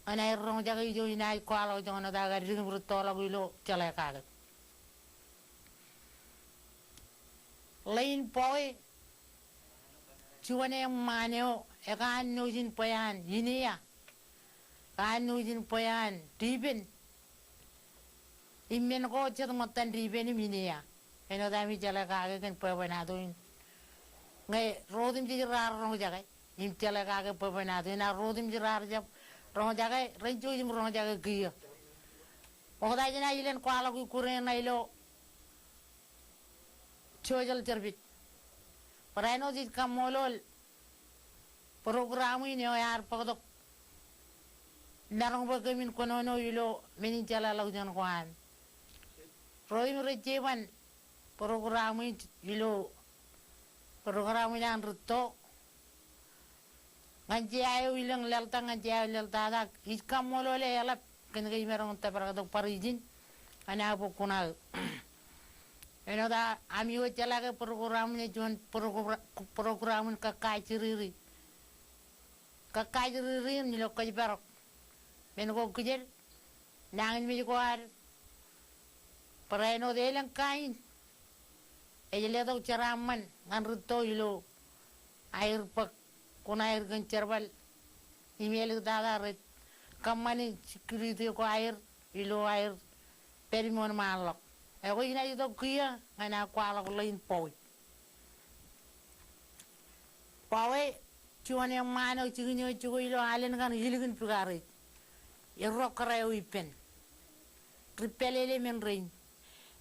ñan aer roñjake ijo inaaj kwaḷọk joñan wōt aō kar dik im rūttoḷọk ilo jeḷā kake. Ḷein Bọwi, juon eṃṃaan eo ekanooj in bwe an Inia, ekanooj in bwe an dipen. Im men ko jet ṃōttan dipen im Inia. Āinwōt ami jeḷā kake kōn bwebwenato in. Ñe ro otemjej raar roñjake im jeḷā kake bwebwenato in, ak ro otemjej raar jab roñjake, ren jouj im roñjake kiiō. Ṃokta jān aō ilen kwaḷọk ikkure ṇa ilo Jojel Jerbej. Barāinwōt ij kaṃṃoolol program in eo ear bōktok maroñ bwe kōmin kōnono ilo men in jeḷāḷọkjeṇ ko an. Ro im rej jeban program in ilo program in an rūtto. Ñan jea eo ilōñ laḷtak, ñan jea eo laḷtatak, ij kaṃṃoolol e eḷap kōn ke imaroñ in tōpraktok bar ijin ñan aō bōk kuṇaō. Āinwōt ami wōj jeḷā ke program in ej juon progra-, program in kōkkaajjiriri. Kōkkaajjiriri in ilo kōjparok. Men ko kijer, nañinmej ko ad, barāinwōt elōñ kain ej letok jeraaṃṃan ñan rūtto ilo aer bōk kuṇaer kōn jerbal im āliktata rej kōṃṃani security ko aer ilo aer pād im wōnṃaanḷọk. Ekwe inaaj itok kiiō ñan aō kwaḷọk ḷein Bọwi. Bwe juon eṃṃaan eo jikin eo ej jokwe ilo alen kaṇ ilikin Pukare ej. Erro kōrā eo ippān. Ri pālele men rein.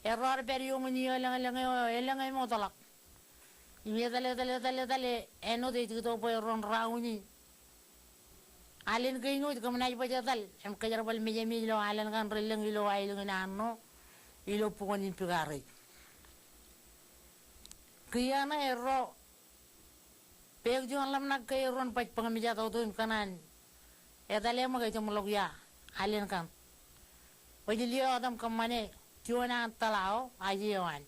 Erro ar pād iuṃwin ioḷañḷañ eo elōñ emootḷọk. Im etal, etal, etal, etal, āinwōt ej itok bwe erro en rauni alen kein wōj kōm naaj baj etal im kōjerbal mejāmi ilo alen kaṇ relōñ ilo aelōñ in Arṇo ilo bukwōn in Pukare ej. Kiiō ṇe erro peak juon ḷōmṇak ke erro en baj bōk mejatoto im kōṇaan etal eṃōk ejeṃḷọk ia alen kaṇ. Bwe ej lio etaṃ kōṃṃane juon an tōḷao aje eo an.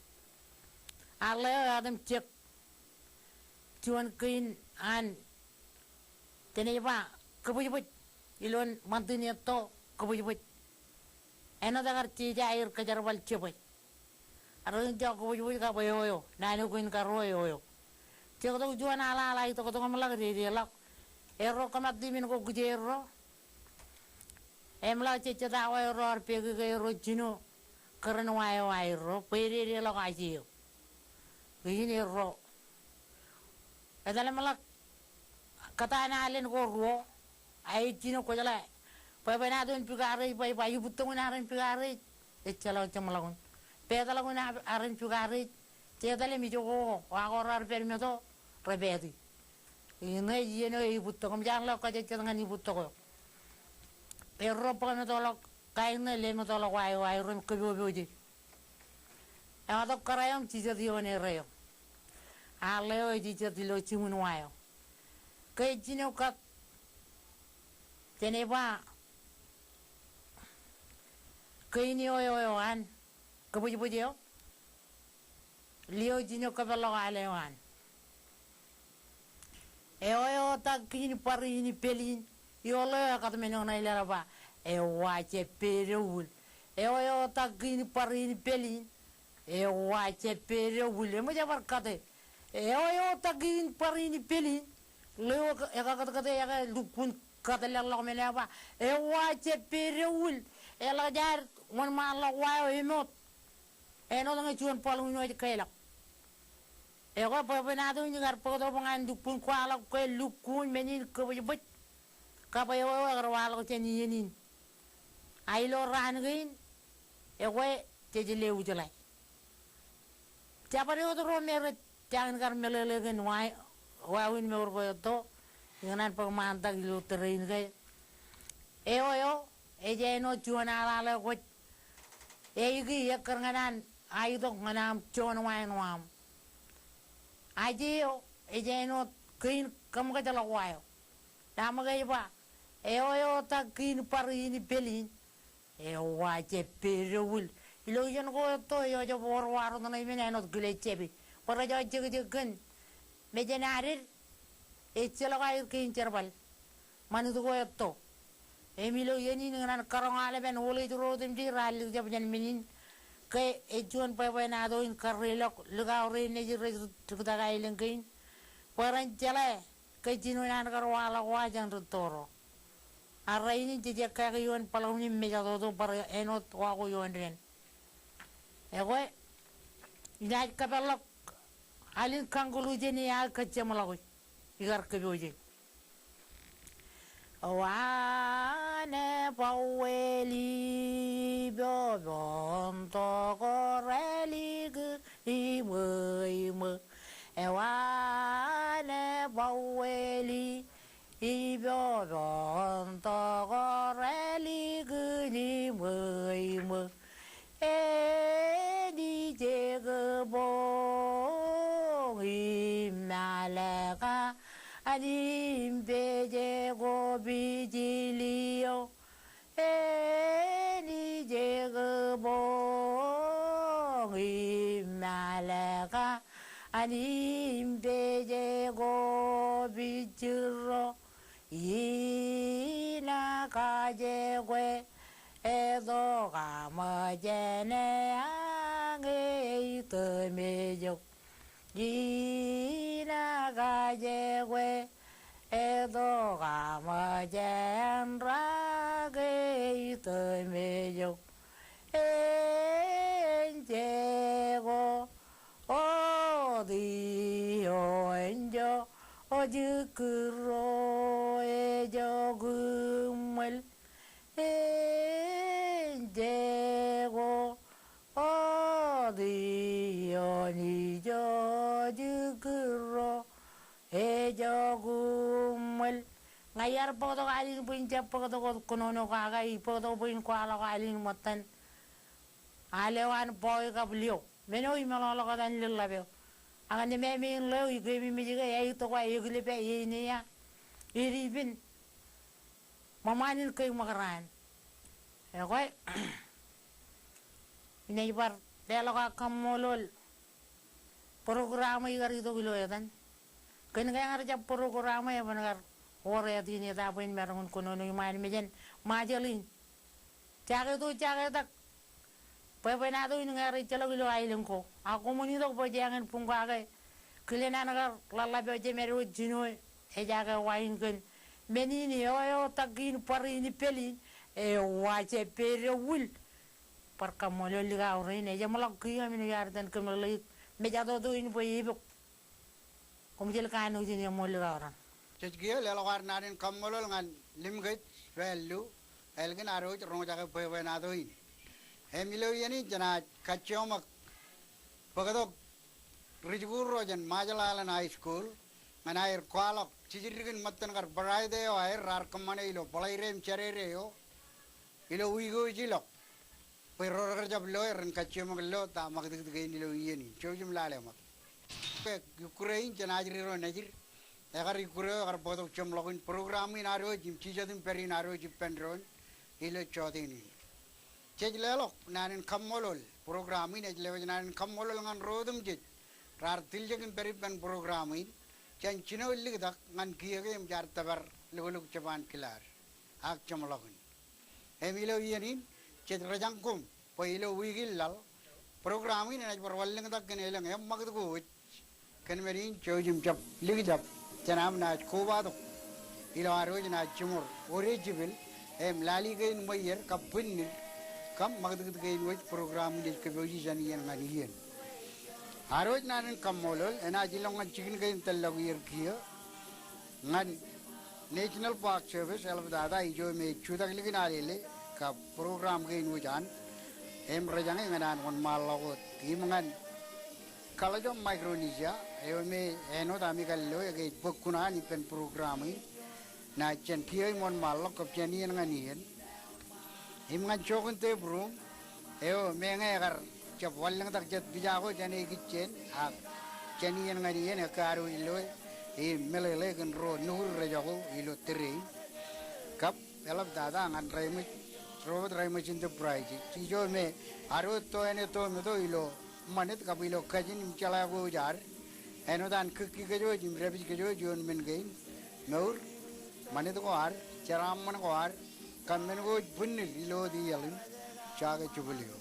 Arḷe eo etaṃ jek juon kein an Jenej ba kōbōjbōj ilo ṃantin etto kōbōjbōj. Āinwōt ekar jeje aer kōjerbal jebwe. Arro in jọk kōbōjbōj kab eoeo, naan eo kein karuo eoeo. Jektok juon aḷaḷ aitoktok im ḷak dedeḷọk. Erro kōṃakti men ko kije erro. Im ḷak jejjet awa erro ar peki ke erro jino kōrā in wa eo aerro bwe ededeḷọk aje eo. Ijin erro etal im ḷak kōtaan alen ko ruo, a ej jino kwōjeḷā bwebwenato in Pukare ej ba, ej ba ibūttok in arein Pukare ej, ejjeḷọk jeṃḷọkin. Peetlọk in arein Pukare ej, je etal im ijoko, wa ko raar pād meto, repaati. Ijin eo ej iien eo e ibūttok, im jaar ḷọk kajejjet ñan ibūttok eo. Erro bōk metoḷọk kain ṇe, le metoḷọk wa eo aerro im kōpoopoje. Eo tok kōrā eo im jijet ioon erreo. Arḷe eo ej jijet ilo jiṃwin wa eo. Ke ej jino kat, jenej ba kein eo, eo, eo an kōbōjbōj eo. Lio jino kōpeḷḷọk al eo an. Eo, eo, eotak in bar in pel in. Ioḷ eo ekatmān eo ṇe ej lale ba, ewa jeppedo wūl. Eo, eo, eotak in bar in pel in. Ewa jeppedo wūl. Eṃōj ebar kate. Eo, eo, eotak in bar in pel in. Ḷeo ekakōtkōte eke lukkuun kate leḷḷọk men eo ba, ewa jeppedo wūl. Eḷak jaar wōnṃaanḷọk wa eo emoot. Āinwōt ñe juon bōḷ in eo ej keilọk. Ekwe bwebwenato in ikar bōktok bwe ñan lukkuun kwaḷọk ke lukkuun men in kōbōjbōj. Kab eo, eo, ekar waḷọk jān iien in. A ilo raan kein, ekwe jej lewōjḷā. Jabdewōt ro me rej jañin kar meḷeḷe kōn wa, wāween mour ko etto, ikōṇaan bōk ṃaantak ilo tōre in ke. Eo, eo, ej āinwōt juon aḷaḷ eo kwōj eiki ekkar ñan an aetok ñan aṃ juon wa in waṃ. Aje eo ej āinwōt kein kōṃōkajḷọk wa eo. Ḷak ṃōk ej ba, eo, eo, eotak in bar in pel in. Ewa jeppedo wūl. Ilo iien ko etto eo ej wōr wa rot ṇe men āinwōt kile jeppi. Bwe rej jekjek kōn mejān aer ejjeḷọk aer kein jerbal ṃanit ko etto. Im ilo iien in ikōṇaan karoñ aolepen oḷeej ro otemjej raar likjab jān men in. Ke ej juon bwebwenato in karreilọk likao rein nejid rej diktak aelōñ kein. Bwe ren jeḷā ke jino naan kar waḷọk wa jān rūtto ro. Ak rainin jej ekkāke ioon bōḷaun im mejatoto bar āinwōt wa ko ioon dān. Ekwe, inaaj kōpeḷḷọk al in conclusion e aō kajjeṃḷọki. Ikar kōpooje. Wa ne bwaweli bobon tokor elik iṃōiṃō. Ewa ne bwaweli ibobon tokor elik iṃōiṃō. Enijek boñ im ṃalka an im peje ko bijilio. Enijek boñ im ṃalka an im peje ko bijilro. Ina kaje kwe eto kaṃōj āne añe itōmejok. Ina kaje kwe eto kaṃōj āne rake itōmejok. Enjeko oti o enjo Jikūro ejokūṃṃool enjeḷ ko oti ioon ijo jikūro ejokūṃṃool. Ña iar bōktok al in bwe in jab bōktok wōt kōnono kake, ibōktok bwe in kwaḷọk al in ṃōttan al eo an bọọi kab lio. Men eo imeḷọkḷọk etan lōḷḷap eo. Ak ñe memein ḷeo ikememej ke eaikuj tok eklep, eñin, eñin, eñin. Ṃōṃaan in kōj ṃōk raan. Ekwe, inaaj bar leḷọk aō kaṃṃoolol program eo ikar itok ilo etan. Kōn ke ñe ear jab program eo, eban kar wōr āt in eta bwe in maroñ in kōnono iṃaan mejān Ṃajeḷ in. Jake to, jake tak. Bwebwenato in ñe rej ejjeḷọk ilo aelōñ ko. Ak koṃwin itok bwe jeañ in buñ kake kilen an kar ḷōḷḷap eo, jemād wōt jino ejake wa in kōn men in eo, eo tak in bar in ippāl in. Eo wa je pād ilo wūl. Bar kaṃṃoolol likao rein, ejjeṃḷọk kiiō im inaaj bar itōn kōmeḷeḷeik mejatoto in bwe epok. Koṃjeel kanooj in eṃool likao raṇ. Jej kiiō leḷọk ad naan in kaṃṃoolol ñan Limkej Pāllu Elkin, ad wōj roñjake bwebwenato in. Im ilo iien in jenaaj kajjioñ ṃōk bōktok ri-jikuuḷ ro jān Marshall Islands High School ñan aer kwaḷọk jidikdik in ṃōttan kar Friday eo aer raar kōṃṃane ilo bōḷaide im Jādede eo ilo wiik eo ej ilọk. Bwe ro rekar jab loe ren kajjioñ ṃōk lo ta ṃakūtkūt kein ilo iien in. Jouj im lale ṃōk. Bwe ikkure in jenaaj ri ro nejid, ekar ikkure eo ekar bōktok jeṃḷọkin program in ad wōj im jijet im pād in ad wōj ippān doon ilo jọteen in. Jej leḷọk naan in kaṃṃoolol, program in ej lewōj naan in kaṃṃoolol ñan ro otemjej raar tiljek im pād ippān program in jān jino liktak ñan kiiō ke im jaar tōpar loklok jepaan kilaad ak jeṃḷọkin. Im ilo iien in, jej rejañ koṃ bwe ilo wiik in laḷ, program in enaaj bar wanlōñtak kōn elōñ eṃṃakūt ko wōj. Kōn men in jouj im jab likjab, jān am naaj kobatok ilo ad wōj naaj jiṃor wōde jipel im lale kein ṃweier kab bwinnid kab ṃakūtkūt kein wōj, program in ej kōpooji jān iien ñan iien. Ad wōj naan in kaṃṃoolol, enaaj ilọk ñan jikin kein tōllọk ier kiiō ñan National Park Service eḷaptata ijo me jutak likin alele kab program kein wōj an im rejañe ñan an wōnṃaanḷọk wōt im ñan College of Micronesia eo me āinwōt ami kar loe ke ej bōk kuṇaan ippān program in. Naaj jān kiiō im wōnṃaanḷọk kab jān iien ñan iien. Im ñan Jochen Tebrum eo me ñe ekar jab wanlōñtak jet pija ko jān e kijjien ak jān iien ñan iien ekkā ad wōj loe im meḷeḷe kōn ro nukud rejako ilo tōre in. Kab eḷaptata ñan Reimej, Robert Reimej Enterprises ijo me ad wōj to āne to meto ilo ṃanit kab ilo kajin im jeḷā ko wōj ad. Āinwōt an kōkki kōj wōj im dāpij kōj wōj ioon men kein, mour, ṃanit ko ad, jeraaṃṃan ko ad, kab men ko wōj bwinnid ilo wōt iaḷ in, jake jibwil eo.